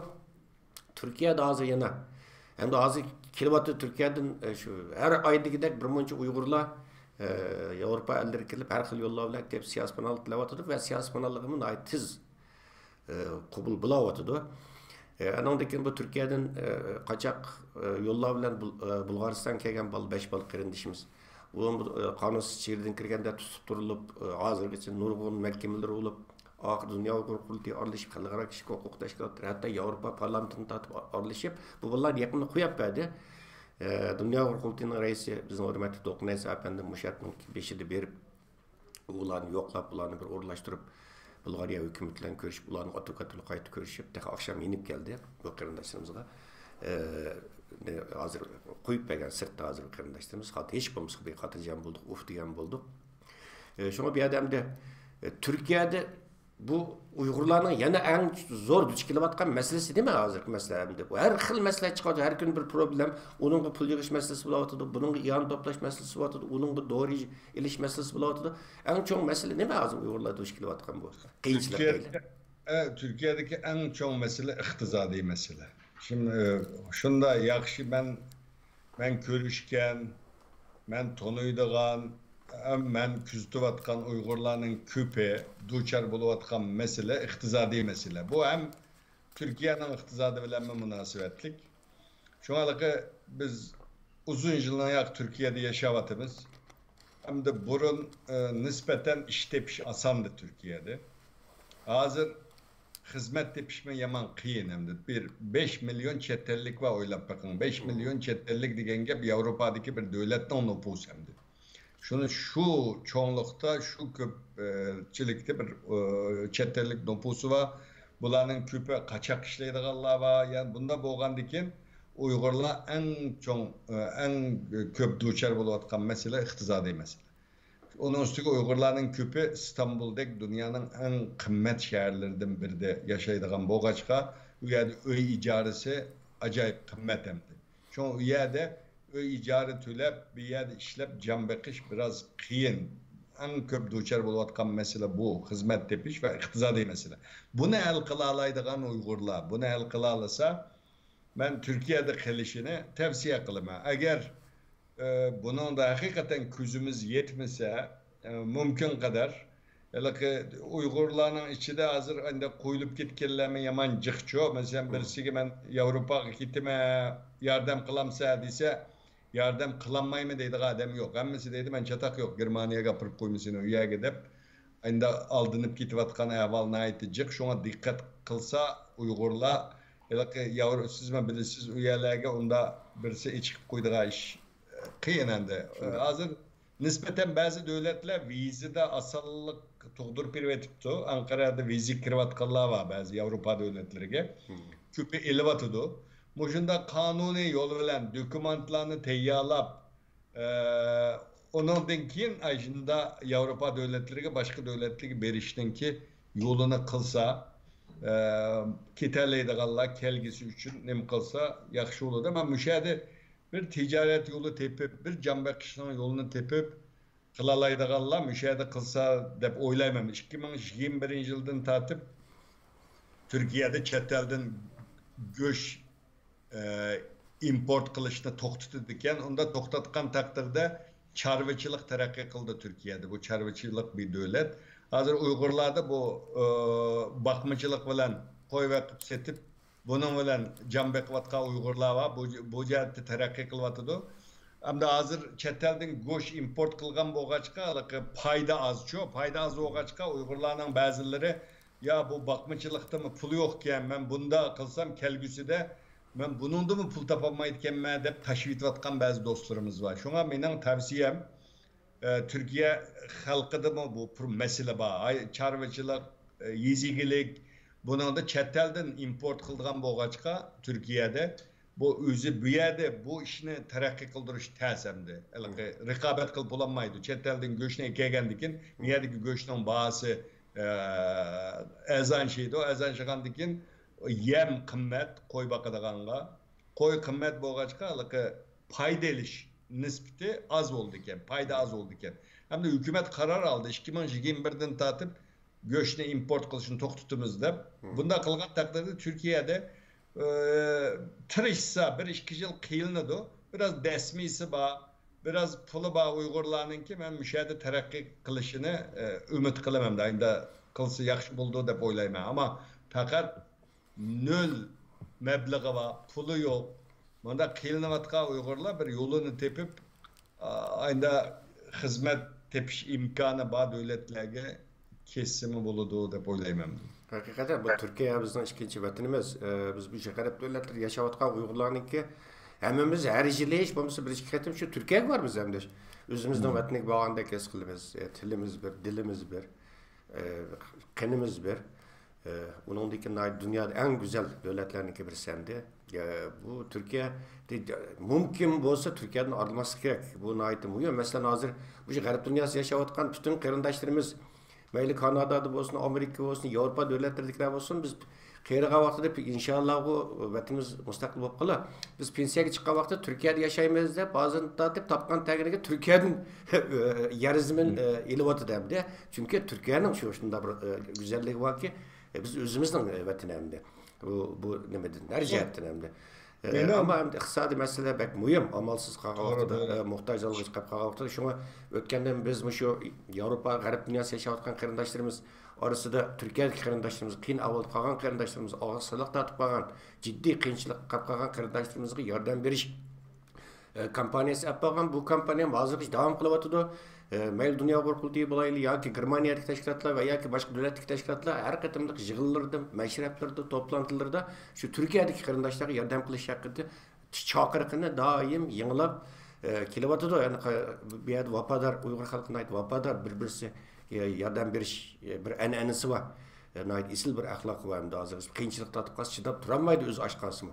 تۈركىيەدە ھازىر يەنە، ئەمدى ھازىر كېلىۋاتىدۇ تۈركىيەدىن، ئە، شۇ ھەر ئاي دېگۈدەك بىر مۇنچە ئۇيغۇرلار، ئە، ياۋروپا ئەللىرىگە كېلىپ، ھەر خىل يوللار بىلەن كېلىپ سىياسىي پاناھلىق تىلەۋاتىدۇ ۋە سىياسىي پاناھلىقىمۇ ناھايىتى تېز، ئە، قوبۇل بولاۋاتىدۇ. ئە، ئانىڭدىن كېيىن بۇ تۈركىيەدىن، ئە، قاچاق، ئە، يوللار بىلەن بۇل-، ئە، بۇلغارىستانغا كەلگەن بالا، بەش بالا قېرىندىشىمىز. ئۇلار بۇ، ئە، قانۇنسىز چېگرىدىن كىرگەندە تۇتۇپ تۇرۇلۇپ، ئە، ھازىرغىچە نۇرغۇن مەھكىمىلەر بولۇپ، ئاخىرى دۇنيا ئۇيغۇر قۇرۇلتىيى ئارىلىشىپ، خەلقئارا كىشىلىك ھوقۇق تەشكىلاتلىرى، ھەتتا ياۋروپا پارلامېنتىنى تارتىپ ئارىلىشىپ، بۇ بالىلارنى يېقىندا قويۇپ بەردى. ئە، دۇنيا ئۇيغۇر قۇرۇلتىيىنىڭ رەئىسى بىزنىڭ ھۆرمەتلىك دولقۇن ئەيسا ئەپەندىم مۇشۇ ھەپتىنىڭ بېشىدا بېرىپ، ئۇلارنى يوقلاپ، ئۇلارنى بىر ئورۇنلاشتۇرۇپ، بۇلغارىيە ھۆكۈمىتى بىلەن كۆرۈشۈپ، ئۇلارنىڭ ئادۋوكاتى بىلەن قايتا كۆرۈشۈپ، تېخى ئاخشام يېنىپ كەلدى بۇ قېرىنداشلىرىمىزغا. ئە، ھازىر قويۇپ بەرگەن سىرتتا ھازىر قېرىنداشلىرىمىز. خات-، ھېچ بولمىسا بىر خاتىرجەم بولدۇق، ئۇھ دېگەن بولدۇق. ئە، شۇڭا بۇ يەردە ئەمدى، ئە، تۈركىيەدە بۇ ئۇيغۇرلارنىڭ يەنە ئەڭ زور دۇچ كېلىۋاتقان مەسىلىسى نېمە ھازىرقى مەسىلە ئەمدى؟ بۇ ھەر خىل مەسىلە چىقىۋاتىدۇ، ھەر كۈنى بىر پروبلېم. ئۇنىڭغا پۇل يىغىش مەسىلىسى بولۇۋاتىدۇ، بۇنىڭغا ئىئانە توپلاش مەسىلىسى بولۇۋاتىدۇ، ئۇنىڭغا دورا ئېلىش مەسىلىسى بولۇۋاتىدۇ. ئەڭ چوڭ مەسىلە نېمە ھازىر ئۇيغۇرلار دۇچ كېلىۋاتقان بۇ قىيىنچىلىق تۈركىيەدىكى، تۈپەيلى؟ ئە، تۈركىيەدىكى ئەڭ چوڭ مەسىلە ئىقتىسادىي مەسىلە. شۇن-، ئە، شۇنداق ياخشى مەن، مەن كۆرۈشكەن، مەن تونۇيدىغان، ھەم مەن كۆزىتىۋاتقان ئۇيغۇرلارنىڭ كۆپى دۇچار بولۇۋاتقان مەسىلە ئىقتىسادىي مەسىلە. بۇ ھەم تۈركىيەنىڭ ئىقتىسادى بىلەنمۇ مۇناسىۋەتلىك. شۇڭا ھېلىقى بىز ئۇزۇن يىللارنىياق تۈركىيەدە ياشاۋاتىمىز. ئەمدى بۇرۇن، ئە، نىسبەتەن ئىش تېپىش ئاساندى تۈركىيەدە. ھازىر خىزمەت تېپىشمۇ يامان قىيىن ئەمدى. بىر بەش مىليون چەت ئەللىك بار، ئويلاپ بېقىڭ. بەش مىليون چەت ئەللىك دېگەن گەپ ياۋروپادىكى بىر دۆلەتنىڭ نوپۇسى ئەمدى. شۇنى شۇ چوڭلۇقتا، شۇ كۆپچىلىكتە بىر، ئە، چەت ئەللىك نوپۇسى بار. بۇلارنىڭ كۆپى قاچاق ئىشلەيدىغانلار بار. يەنى بۇنداق بولغاندىكىن ئۇيغۇرلار ئەڭ چوڭ، ئە، ئەڭ كۆپ دۇچار بولۇۋاتقان مەسىلە ئىقتىسادىي مەسىلە. ئۇنىڭ ئۈستىگە ئۇيغۇرلارنىڭ كۆپى ئىستانبۇلدەك دۇنيانىڭ ئەڭ قىممەت شەھەرلىرىدىن بىرىدە ياشايدىغان بولغاچقا، ئۇ يەردە ئۆي ئىجارىسى ئاجايىپ قىممەت ئەمدى. شۇڭا ئۇ يەردە ئۆي ئىجارە تۆلەپ، بۇ يەردە ئىشلەپ جان بېقىش بىراز قىيىن. ئەڭ كۆپ دۇچار بولۇۋاتقان مەسىلە بۇ، خىزمەت تېپىش ۋە ئىقتىسادىي مەسىلە. بۇنى ھەل قىلالايدىغان ئۇيغۇرلار، بۇنى ھەل قىلالىسا، مەن تۈركىيەدە قېلىشىنى تەۋسىيە قىلىمەن. ئەگەر، ئە، بۇنىڭدا ھەقىقەتەن كۆزىمىز يەتمىسە، ئە، مۇمكىن قەدەر ھېلىقى ئۇيغۇرلارنىڭ ئىچىدە ھازىر ئەندى قويۇلۇپ كەتكەنلەرمۇ يامان جىقچۇ. مەسىلەن، بىرسىگە مەن ياۋروپاغا كېتىمەن، ياردەم قىلامسە دېسە، ياردەم قىلالمايمەن دەيدىغان ئادەم يوق. ھەممىسى دەيدۇ، مەن چاتاق يوق، گېرمانىيەگە ئاپىرىپ قويمىسۇن ئۇ يەرگە دەپ، ئەندى ئالدىنىپ كېتىۋاتقان ئەھۋال ناھايىتى جىق. شۇڭا دىققەت قىلسا ئۇيغۇرلار، ھېلىقى ياۋرو-، سىزمۇ بىلىسىز، ئۇ يەرلەرگە ئۇنداق بىرسى ئېچىقىپ قويىدىغان ئىش قىيىن ئەمدى. ھازىر نىسبەتەن بەزى دۆلەتلەر ۋىزىدا ئاسانلىق تۇغدۇرۇپ بېرىۋېتىپتۇ. ئەنقەرەدە ۋىزىگە كىرىۋاتقانلار بار بەزى ياۋروپا دۆلەتلىرىگە. كۆپى ئېلىۋاتىدۇ. مۇشۇنداق قانۇنىي يول بىلەن دوكۇمېنتلارنى تەييارلاپ، ئە، ئۇنىڭدىن كېيىن ئاشۇنداق ياۋروپا دۆلەتلىرىگە، باشقا دۆلەتلەرگە بېرىشنىڭكى يولىنى قىلسا، ئە، كېتەلەيدىغانلار كەلگۈسى ئۈچۈن نېمە قىلسا ياخشى بولىدۇ. مەن مۇشۇ يەردە بىر تىجارەت يولى تېپىپ، بىر جان بېقىشنىڭ يولىنى تېپىپ قىلالايدىغانلار مۇشۇ يەردە قىلسا دەپ ئويلايمەن. ئىككى مىڭ يىگىرمە بىرىنچى يىلدىن تارتىپ تۈركىيەدە چەت ئەلدىن گۆش ئە، ئىمپورت قىلىشنى توختىتىدىكەن. ئۇندا توختاتقان تەقدىردە چارۋىچىلىق تەرەققىي قىلىدۇ تۈركىيەدە. بۇ چارۋىچىلىق بىر دۆلەت. ھازىر ئۇيغۇرلاردا بۇ، ئە، باقمىچىلىق بىلەن قوي بېقىپ سېتىپ، بۇنىڭ بىلەن جان بېقىۋاتقان ئۇيغۇرلار بار. بۇ، بۇ جەھەتتە تەرەققىي قىلىۋاتىدۇ. ئەمدى ھازىر چەت ئەلدىن گۆش ئىمپورت قىلغان بولغاچقا، ھېلىقى پايدا ئازچۇ، پايدا ئاز بولغاچقا، ئۇيغۇرلارنىڭ بەزىلىرى يا بۇ باقمىچىلىقتىمۇ پۇل يوقكەن، مەن بۇنداق قىلسام كەلگۈسىدە مەن بۇنىڭدىمۇ پۇل تاپالمايدىكەنمەن دەپ تاشلىۋېتىۋاتقان بەزى دوستلىرىمىز بار. شۇڭا مېنىڭ تەۋسىيەم، ئە، تۈركىيە خەلقىدىمۇ بۇ پۇر-، مەسىلە بار. ئاي، چارۋىچىلىق، ئە، يېزا ئىگىلىك، بۇنىڭدا چەت ئەلدىن ئىمپورت قىلىدىغان بولغاچقا تۈركىيەدە بۇ ئۆزى بۇ يەردە بۇ ئىشنى تەرەققىي قىلدۇرۇش تەس ئەمدى. ھېلىقى رىقابەت قىلىپ بولالمايدۇ. چەت ئەلدىن گۆشنى ئەكەلگەندىكىن، بۇ يەردىكى گۆشنىڭ باھاسى، ئە، ئەرزانشىيدۇ. ئەرزانشىغاندىكىن يەم قىممەت قوي باقىدىغانغا. قوي قىممەت بولغاچقا، ھېلىقى پايدا ئېلىش نىسبىتى ئاز بولىدىكەن، پايدا ئاز بولىدىكەن. ئەمدى ھۆكۈمەت قارار ئالدى، ئىككى مىڭ يىگىرمە بىردىن تارتىپ گۆشنى ئىمپورت قىلىشنى توختىتىمىز دەپ. مم. بۇنداق قىلغان تەقدىردە تۈركىيەدە، ئە، تىرىشسا بىر ئىككى يىل قىينىلىدۇ. بىراز دەسمىسى بار، بىراز پۇلى بار ئۇيغۇرلارنىڭكى مەن مۇشۇ يەردە تەرەققىي قىلىشىنى، ئە، ئۈمىد قىلىمەن. ئايندا قىلسا ياخشى بولىدۇ دەپ ئويلايمەن. ئەمما پەقەت نۆل مەبلىغى بار، پۇلى يوق. مۇنداق قىينىلىۋاتقان ئۇيغۇرلار بىر يولىنى تېپىپ، ئا، ئايندا خىزمەت تېپىش ئىمكانى بار دۆلەتلەرگە كەتسىمۇ بولىدۇ دەپ ئويلايمەن. ھەقىقەتەن، بۇ تۈركىيە بىزنىڭ ئىككىنچى ۋەتىنىمىز. ئە، بىز بۇ غەرب دۆلەتلىرىدا ياشاۋاتقان ئۇيغۇرلارنىڭكى ھەممىمىز ھەر يىلى ھېچ بولمىسا بىر ئىككى قېتىم شۇ تۈركىيەگە بارىمىز ئەمدى. ئۆزىمىزنىڭ ۋەتىنىگە بارغاندەك ھېس قىلىمىز. ئە، تىلىمىز بىر، دىلىمىز بىر، ئە، قېنىمىز بىر. ئە، ئۇنىڭدىن كېيىن ناھايىتى دۇنيادا ئەڭ گۈزەل دۆلەتلەرنىڭكى بىرسى ئەمدى. ئە، بۇ تۈركىيە، مۇمكىن بولسا تۈركىيەدىن ئايرىلماسلىق كېرەك. بۇ ناھايىتى مۇھىم. مەسىلەن، ھازىر مۇشۇ غەرب دۇنياسىدا ياشاۋاتقان پۈتۈن قېرىنداشلىرىمىز، مەيلى كانادادا بولسۇن، ئامېرىكا بولسۇن، ياۋروپا دۆلەتلىرىدىكىلەر بولسۇن، بىز قېرىغان ۋاقتىدا ئىنشاللاھۇ ۋەتىنىمىز مۇستەقىل بولۇپ قالار. بىز پېنسىيەگە چىققان ۋاقىتتا تۈركىيەدە ياشايمىز دەپ، ھازىردىن تارتىپ تاپقان تەگىنىگە تۈركىيەدىن يەر زېمىن، ئە، ئېلىۋاتىدۇ ئەمدى. چۈنكى تۈركىيەنىڭ شۇ شۇنداق بىر، ئە، گۈزەللىكى باركى، ئە، بىز ئۆزىمىزنىڭ، ئە، ۋەتىنى ئەمدى. بۇ، بۇ نېمىدىن، ھەر جەھەتتىن ئەمدى. ئە، ئەمما ئەمدى ئىقتىسادىي مەسىلە بەك مۇھىم. ئامالسىز قالغان ۋاقتىدا، ئە، موھتاج ھالغا چىقىپ قالغان ۋاقتىدا. شۇڭا ئۆتكەندىن بىز مۇشۇ ياۋروپا، غەرب دۇنياسىدا ياشاۋاتقان قېرىنداشلىرىمىز ئارىسىدا تۈركىيەدىكى قېرىنداشلىرىمىز، قىيىن ئەھۋالدا قالغان قېرىنداشلىرىمىز، ئاغرىق سالاق تارتىپ قالغان، جىددىي قىيىنچىلىققا قاپ قالغان قېرىنداشلىرىمىزغا ياردەم بېرىش، ئە، كامپانىيەسى ئېلىپ بارغان. بۇ كامپانىيە ھازىرغىچە داۋام قىلىۋاتىدۇ. ئە، مەيلى دۇنيا ئۇيغۇر قۇرۇلتىيى بولايلى ياكى گېرمانىيەدىكى تەشكىلاتلار ۋە ياكى باشقا دۆلەتتىكى تەشكىلاتلار ھەر قېتىملىق يىغىنلىرىدا، مەشرەپلىرىدە، توپلانتىلىرىدا شۇ تۈركىيەدىكى قېرىنداشلارغا ياردەم قىلىش ھەققىدە چاقىرىقىنى دائىم يېڭىلاپ، ئە، كېلىۋاتىدۇ. يەنى قا-، بۇ يەردە ۋاپادار، ئۇيغۇر خەلقى ناھايىتى ۋاپادار، بىر-بىرسى، ئە، ياردەم بېرىش، ئە، بىر ئەنئەنىسى بار. ئە، ناھايىتى ئېسىل بىر ئەخلاقى بار. ئەمدى ھازىر قىيىنچىلىق تارتىپ قالسا چىداپ تۇرالمايدۇ، ئۆزى ئاچ قالسىمۇ.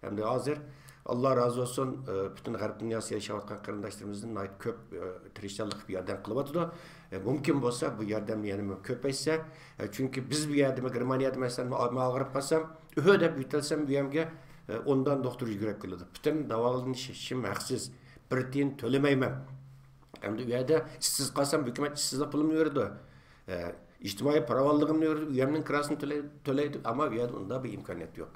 ئەمدى ھازىر، ئاللا رازى بولسۇن، ئە، پۈتۈن غەرب دۇنياسىدا ياشاۋاتقان قېرىنداشلىرىمىزدىن ناھايىتى كۆپ، ئە، تىرىشچانلىق قىلىپ ياردەم قىلىۋاتىدۇ. ئە، مۇمكىن بولسا بۇ ياردەمنى يەنىمۇ كۆپەيتسە، ئە، چۈنكى بىز بۇ يەردىمۇ، گېرمانىيەدە مەسىلەن، ما-، ما ئاغرىپ قالسام، ئۆھ دەپ يۆتەلسەم ئۆيۈمگە، ئە، ئوندان دوختۇر يۈگۈرۈپ كېلىدۇ. پۈتۈن داۋالىنىشىم ھەقسىز، بىر تىيىن تۆلىمەيمەن. ئەمدى ئۇ يەردە ئىشسىز قالسام، ھۆكۈمەت ئىشسىزلىق پۇلۇمنى بېرىدۇ. ئە، ئىجتىمائىي پاراۋانلىقىمنى بېرىدۇ، ئۆيۈمنىڭ كىراسىنى تۆلەي-، تۆلەيدۇ. ئەمما ئۇ يەردە ئۇنداق بىر ئىمكانىيەت يوق.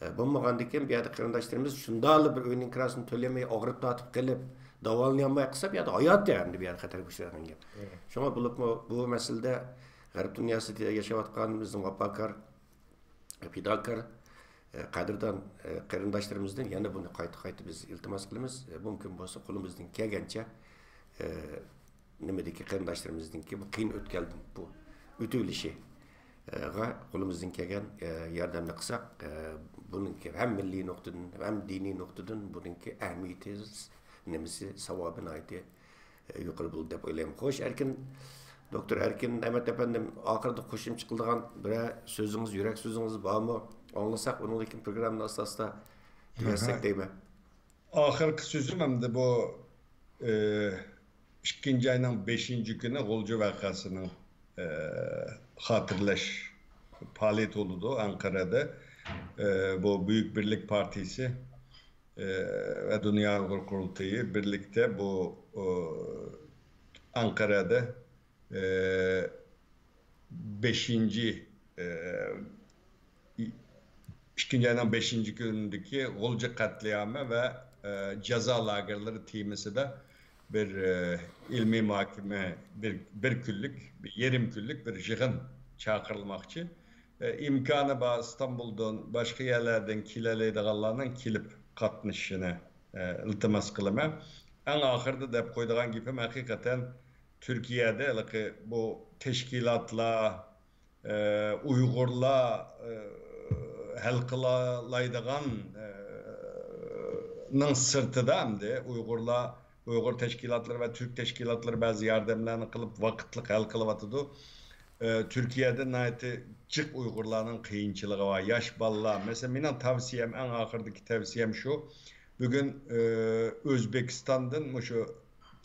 ئە، بولمىغاندىكىن بۇ يەردە قېرىنداشلىرىمىز شۇنداقلا بىر ئۆينىڭ كىراسىنى تۆلىيەلمەي، ئاغرىپ تارتىپ قېلىپ، داۋالىنالماي قالسا، بۇ يەردە ھايات ئەمدى بۇ يەردە خەتەرگە ئۇچرايدىغان گەپ. شۇڭا بولۇپمۇ بۇ مەسىلىدە غەرب دۇنياسىدا ياشاۋاتقان بىزنىڭ ۋاپاكار، پىداكار، ئە، قەدىردان، ئە، قېرىنداشلىرىمىزدىن يەنە بۇنى قايتا-قايتا بىز ئىلتىماس قىلىمىز. ئە، مۇمكىن بولسا قولىمىزدىن كەلگەنچە، ئە، نېمىدىكى قېرىنداشلىرىمىزنىڭكى بۇ قىيىن ئۆتكەلدىن بۇ ئۆتۈۋېلىشى، ئە، غا قولىمىزدىن كەلگەن، ئە، ياردەمنى قىلساق، ئە، بۇنىڭكى ھەم مىللىي نۇقتىدىن، ھەم دىنىي نۇقتىدىن بۇنىڭكى ئەھمىيىتى، نېمىسى، ساۋابى ناھايىتى يۇقىرى بولىدۇ دەپ ئويلايمەن. خوش، ئەركىن، دوكتور ئەركىن ئەمەت ئەپەندىم، ئاخىرىدا قوشۇمچە قىلىدىغان بىرەر سۆزىڭىز، يۈرەك سۆزىڭىز بارمۇ؟ ئاڭلىساق، ئۇنىڭدىن كېيىن پروگراممىنى ئاستا-ئاستا تۈگەتسەك دەيمەن. ئاخىرقى سۆزۈم ئەمدى بۇ، ئى، ئىككىنچى ئاينىڭ بەشىنچى كۈنى غۇلجا ۋەقەسىنىڭ، ئى، خاتىرىلەش پائالىيىتى بولىدۇ ئەنقەرەدە. ئى، بۇ بۈيۈك بىرلىك پارتىيىسى ئە، ۋە دۇنيا ئۇيغۇر قۇرۇلتىيى بىرلىكتە بۇ، ئۇ، ئەنقەرەدە، ئە، بەشىنچى، ئە، ئىككىنچى ئاينىڭ بەشىنچى كۈنىدىكى غۇلجا قەتلىئامى ۋە، ئە، جازا لاگېرلىرى تېمىسىدا بىر، ئە، ئىلمىي مۇھاكىمە، بىر، بىر كۈنلۈك، بىر يېرىم كۈنلۈك بىر يىغىن چاقىرىلماقچى. ئە، ئىمكانى بار ئىستانبۇلدىن، باشقا يەرلەردىن كېلەلەيدىغانلارنىڭ كېلىپ قاتنىشىشىنى، ئە، ئىلتىماس قىلىمەن. ئەڭ ئاخىرىدا دەپ قويىدىغان گېپىم، ھەقىقەتەن تۈركىيەدە ھېلىقى بۇ تەشكىلاتلار، ئە، ئۇيغۇرلار، ئە، ھەل قىلالايدىغان، ئە، نىڭ سىرتىدا ئەمدى ئۇيغۇرلار، ئۇيغۇر تەشكىلاتلىرى ۋە تۈرك تەشكىلاتلىرى بەزى ياردەملەرنى قىلىپ، ۋاقىتلىق ھەل قىلىۋاتىدۇ. ئە، تۈركىيەدە ناھايىتى جىق ئۇيغۇرلارنىڭ قىيىنچىلىقى بار. ياش بالىلار، مەسىلەن، مېنىڭ تەۋسىيەم، ئەڭ ئاخىرىدىكى تەۋسىيەم شۇ. بۈگۈن، ئە، ئۆزبېكىستاندىن مۇشۇ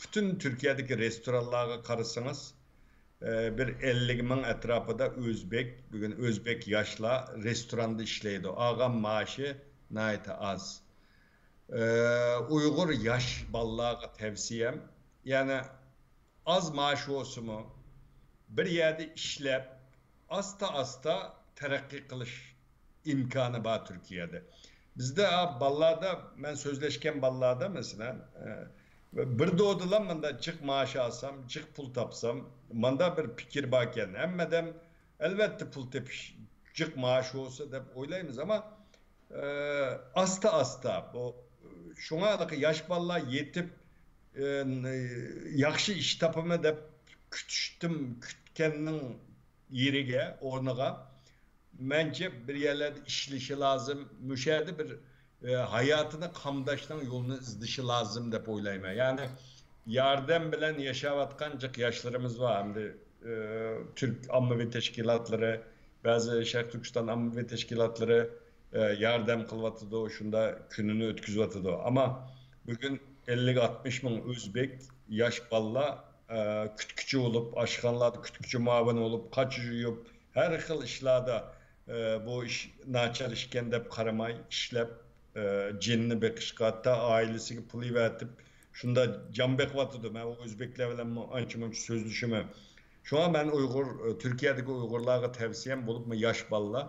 پۈتۈن تۈركىيەدىكى رېستورانلارغا قارىسىڭىز، ئە، بىر ئەللىك مىڭ ئەتراپىدا ئۆزبېك، بۈگۈن ئۆزبېك ياشلار رېستوراندا ئىشلەيدۇ. ئالغان مائاشى ناھايىتى ئاز. ئە، ئۇيغۇر ياش بالىلارغا تەۋسىيەم، يەنى ئاز مائاش بولسىمۇ، بىر يەردە ئىشلەپ، ئاستا-ئاستا تەرەققىي قىلىش ئىمكانى بار تۈركىيەدە. بىزدە، ئا، بالىلاردا، مەن سۆزلەشكەن بالىلاردا، مەسىلەن، ئە، بىر دودىلا مۇنداق جىق مائاش ئالسام، جىق پۇل تاپسام، ماندا بىر پىكىر باركەن. ھەممە ئادەم، ئەلۋەتتە، پۇل تېپىش، جىق مائاش بولسا دەپ ئويلايمىز، ئەمما، ئە، ئاستا-ئاستا بۇ، شۇڭا ھېلىقى ياش بالىلار يېتىپ، ئە، ياخشى ئىش تاپىمەن دەپ كۈتۈشتىن، كۈتكەننىڭ يېرىگە، ئورنىغا، مەنچە بىر يەرلەردە ئىشلىشى لازىم، مۇشۇ يەردە بىر، ئە، ھاياتىنى قامداشنىڭ يولىنى ئىزدىشى لازىم دەپ ئويلايمەن. يەنى ياردەم بىلەن ياشاۋاتقان جىق ياشلىرىمىز بار. ئەمدى، ئە، تۈرك ئاممىۋى تەشكىلاتلىرى، بەزى شەرقىي تۈركىستان ئاممىۋى تەشكىلاتلىرى، ئە، ياردەم قىلىۋاتىدۇ، شۇندا كۈنىنى ئۆتكۈزۈۋاتىدۇ. ئەمما بۈگۈن ئەللىك ئاتمىش مىڭ ئۆزبېك ياش بالىلار، ئە، كۈتكۈچى بولۇپ، ئاشخانىلاردا كۈتكۈچى مۇئاۋىنى بولۇپ، قاچا يۇيۇپ، ھەر خىل ئىشلاردا، ئە، بۇ ئىش ناچار ئىشكەن دەپ قارىماي، ئىشلەپ، ئە، جېنىنى بېقىشقا، ھەتتا ئائىلىسىگە پۇل ئېۋەتىپ، شۇنداق جان بېقىۋاتىدۇ. مەن ئۇ ئۆزبېكلەر بىلەن ئانچە-مۇنچە سۆزلىشىمەن. شۇڭا مەن ئۇيغۇر، ئە، تۈركىيەدىكى ئۇيغۇرلارغا تەۋسىيەم، بولۇپمۇ ياش بالىلار،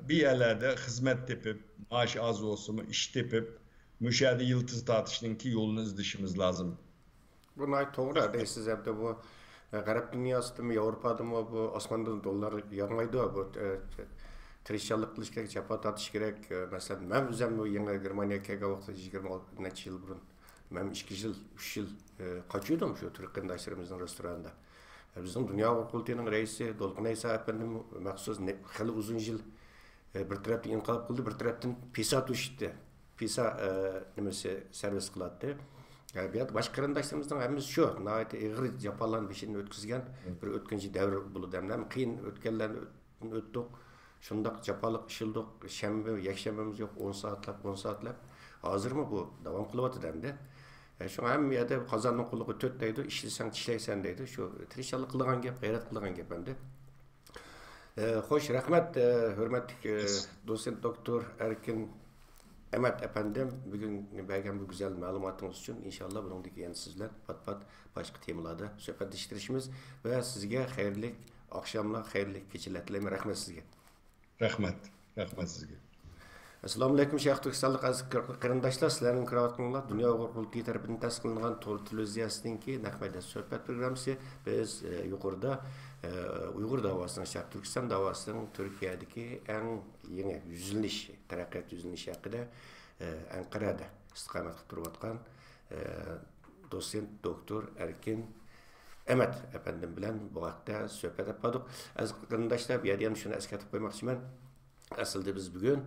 بىر يەرلەردە خىزمەت تېپىپ، مائاش ئاز بولسىمۇ، ئىش تېپىپ، مۇشۇ يەردە يىلتىز تارتىشنىڭكى يولىنى ئىزدىشىمىز لازىم. بۇ ناھايىتى توغرا دەيسىز، ھەمدە بۇ، ئە، غەرب دۇنياسىدىمۇ، ياۋروپادىمۇ بۇ ئاسماندىن دوللار ياغمايدۇ. بۇ، ئە، تىرىشچانلىق قىلىش كېرەك، جاپا تارتىش كېرەك. ئە، مەسىلەن، مەن ئۆزۈم بۇ يېڭى گېرمانىيەگە كەلگەن ۋاقىتتا يىگىرمە نەچچە يىل بۇرۇن، مەن ئىككى يىل، ئۈچ يىل، ئە، قاچىيدۇم شۇ تۈرك قېرىنداشلىرىمىزنىڭ رېستورانىدا. بىزنىڭ دۇنيا ئۇيغۇر قۇرۇلتىيىنىڭ رەئىسى دولقۇن ئەيسا ئەپەندىمۇ مەخسۇس نە-، خېلى ئۇزۇن يىل، ئە، بىر تەرەپتىن ئىنقىلاب قىلدى، بىر تەرەپتىن پىسا توشۇتتى. پىسا، ئە، نېمىسى، سېرۋىس قىلاتتى. ئە، بۇ يەردە باشقا قېرىنداشلىرىمىزنىڭ ھەممىسى شۇ، ناھايىتى ئېغىر جاپالارنى بېشىدىن ئۆتكۈزگەن بىر ئۆتكۈنچى دەۋر بولىدۇ. ھەم خىيىن ئۆتكەنلەرنى ئۆتتۇق. شۇنداق جاپالىق ئىشلىدۇق. شەنبە، يەكشەنبىمىز يوق، ئون سائەتلەپ، ئون سائەتلەپ. ھازىرمۇ بۇ داۋام قىلىۋاتىدۇ ئەمدى. ئە، شۇڭا ھەممە يەردە قازاننىڭ قۇلىقى تۆت دەيدۇ، ئىشلىسەڭ چىشلەيسەن دەيدۇ. شۇ تىرىشچانلىق قىلىدىغان گەپ، غەيرەت قىلىدىغان گەپ ئەمدى. ئە، خوش، رەھمەت، ئە، ھۆرمەتلىك، ئە، دوتسېنت دوكتور ئەركىن ئەمەت ئەپەندىم، بۈگۈن بەرگەن بۇ گۈزەل مەلۇماتىڭىز ئۈچۈن. ئىنشاللا بۇنىڭدىن كېيىن يەنە سىز بىلەن پات-پات باشقا تېمىلاردا سۆھبەتلىشىپ تىرىشىمىز ۋە سىزگە خەيرلىك ئاخشاملار، خەيرلىك كېچىلەر تىلەيمەن. رەھمەت سىزگە. رەھمەت. رەھمەت سىزگە. ئەسسالامۇئەلەيكۇم، شەرقىي تۈركىستانلىق ئەزىز قېرىنداشلار، سىلەرنىڭ كۆرۈۋاتقىنىڭلار دۇنيا ئۇيغۇر قۇرۇلتىيى تەرىپىدىن تەسىس قىلىنغان تور تېلېۋىزىيەسىنىڭكى نەق مەيدان سۆھبەت پروگراممىسى. بىز، ئە، يۇقىرىدا، ئە، ئۇيغۇر داۋاسىنىڭ، شەرقىي تۈركىستان داۋاسىنىڭ تۈركىيەدىكى ئەڭ يېڭى يۈزلىنىش، تەرەققىيات يۈزلىنىشى ھەققىدە، ئە، ئەنقەرەدە ئىستىقامەت قىلىپ تۇرۇۋاتقان، ئە، دوتسېنت دوكتور ئەركىن ئەمەت ئەپەندىم بىلەن بۇ ھەقتە سۆھبەت ئېلىپ باردۇق. ئەزىز قېرىنداشلار، بۇ يەردە يەنە شۇنى ئەسكەرتىپ قويماقچىمەن. ئەسلىدە بىز بۈگۈن،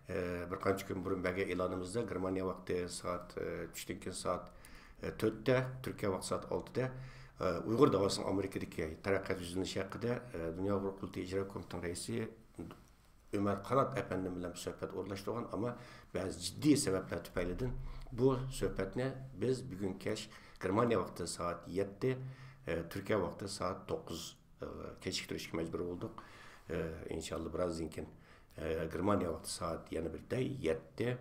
ئە، بىر قانچە كۈن بۇرۇن بەرگەن ئېلانىمىزدا گېرمانىيە ۋاقتى سائەت، ئە، چۈشتىن كېيىن سائەت، ئە، تۆتتە، تۈركىيە ۋاقتى سائەت ئالتىدە، ئە، ئۇيغۇر داۋاسىنىڭ ئامېرىكىدىكى تەرەققىيات يۈزلىنىشى ھەققىدە، ئە، دۇنيا ئۇيغۇر قۇرۇلتىيى ئىجرا كومىتېتىنىڭ رەئىسى ئۆمەر قانات ئەپەندىم بىلەن سۆھبەت ئورۇنلاشتۇرغان، ئەمما بەزى جىددىي سەۋەبلەر تۈپەيلىدىن بۇ سۆھبەتنى بىز بۈگۈن كەچ گېرمانىيە ۋاقتى سائەت يەتتە، ئە، تۈركىيە ۋاقتى سائەت توققۇز، ئە، كېچىكتۈرۈشكە مەجبۇر بولدۇق. ئە، ئىنشاللا بىرازدىن كېيىن، ئە، گېرمانىيە ۋاقتى سائەت يەنە بىردە يەتتە،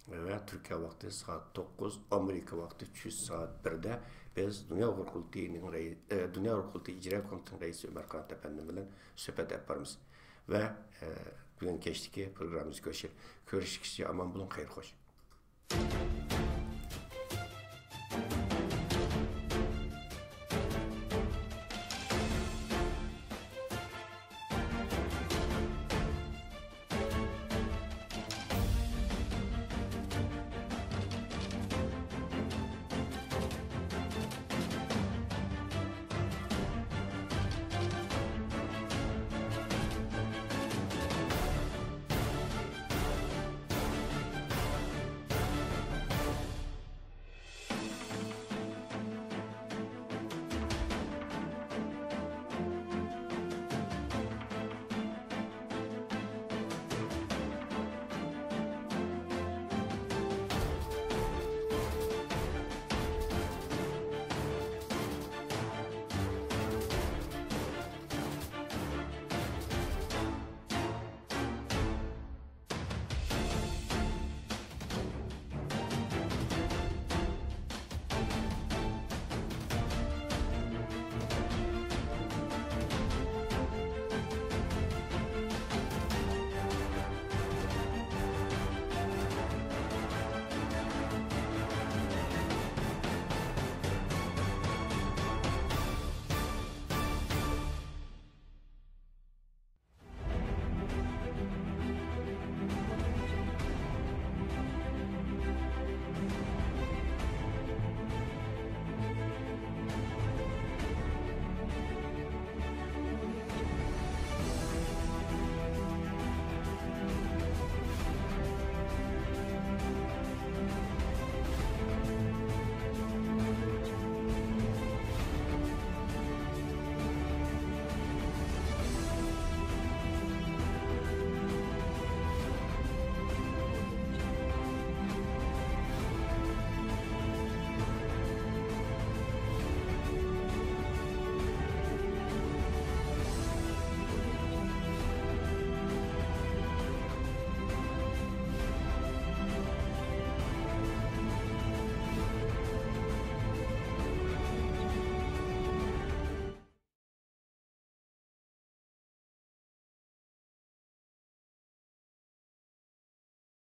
ۋە تۈركىيە ۋاقتى سائەت توققۇز، ئامېرىكا ۋاقتى چۈش سائەت بىردە بىز دۇنيا ئۇيغۇر قۇرۇلتىيىنىڭ رەئىس، ئە، دۇنيا ئۇيغۇر قۇرۇلتىيى ئىجرائىيە كومىتېتىنىڭ رەئىسى ئۆمەر قانات ئەپەندىم بىلەن سۆھبەت ئېلىپ بارىمىز. ۋە، ئە، بۈگۈن كەچتىكى پروگراممىمىزدا كۆرۈشەيلى. كۆرۈشكىچە ئامان بولۇڭ، خەير خوش.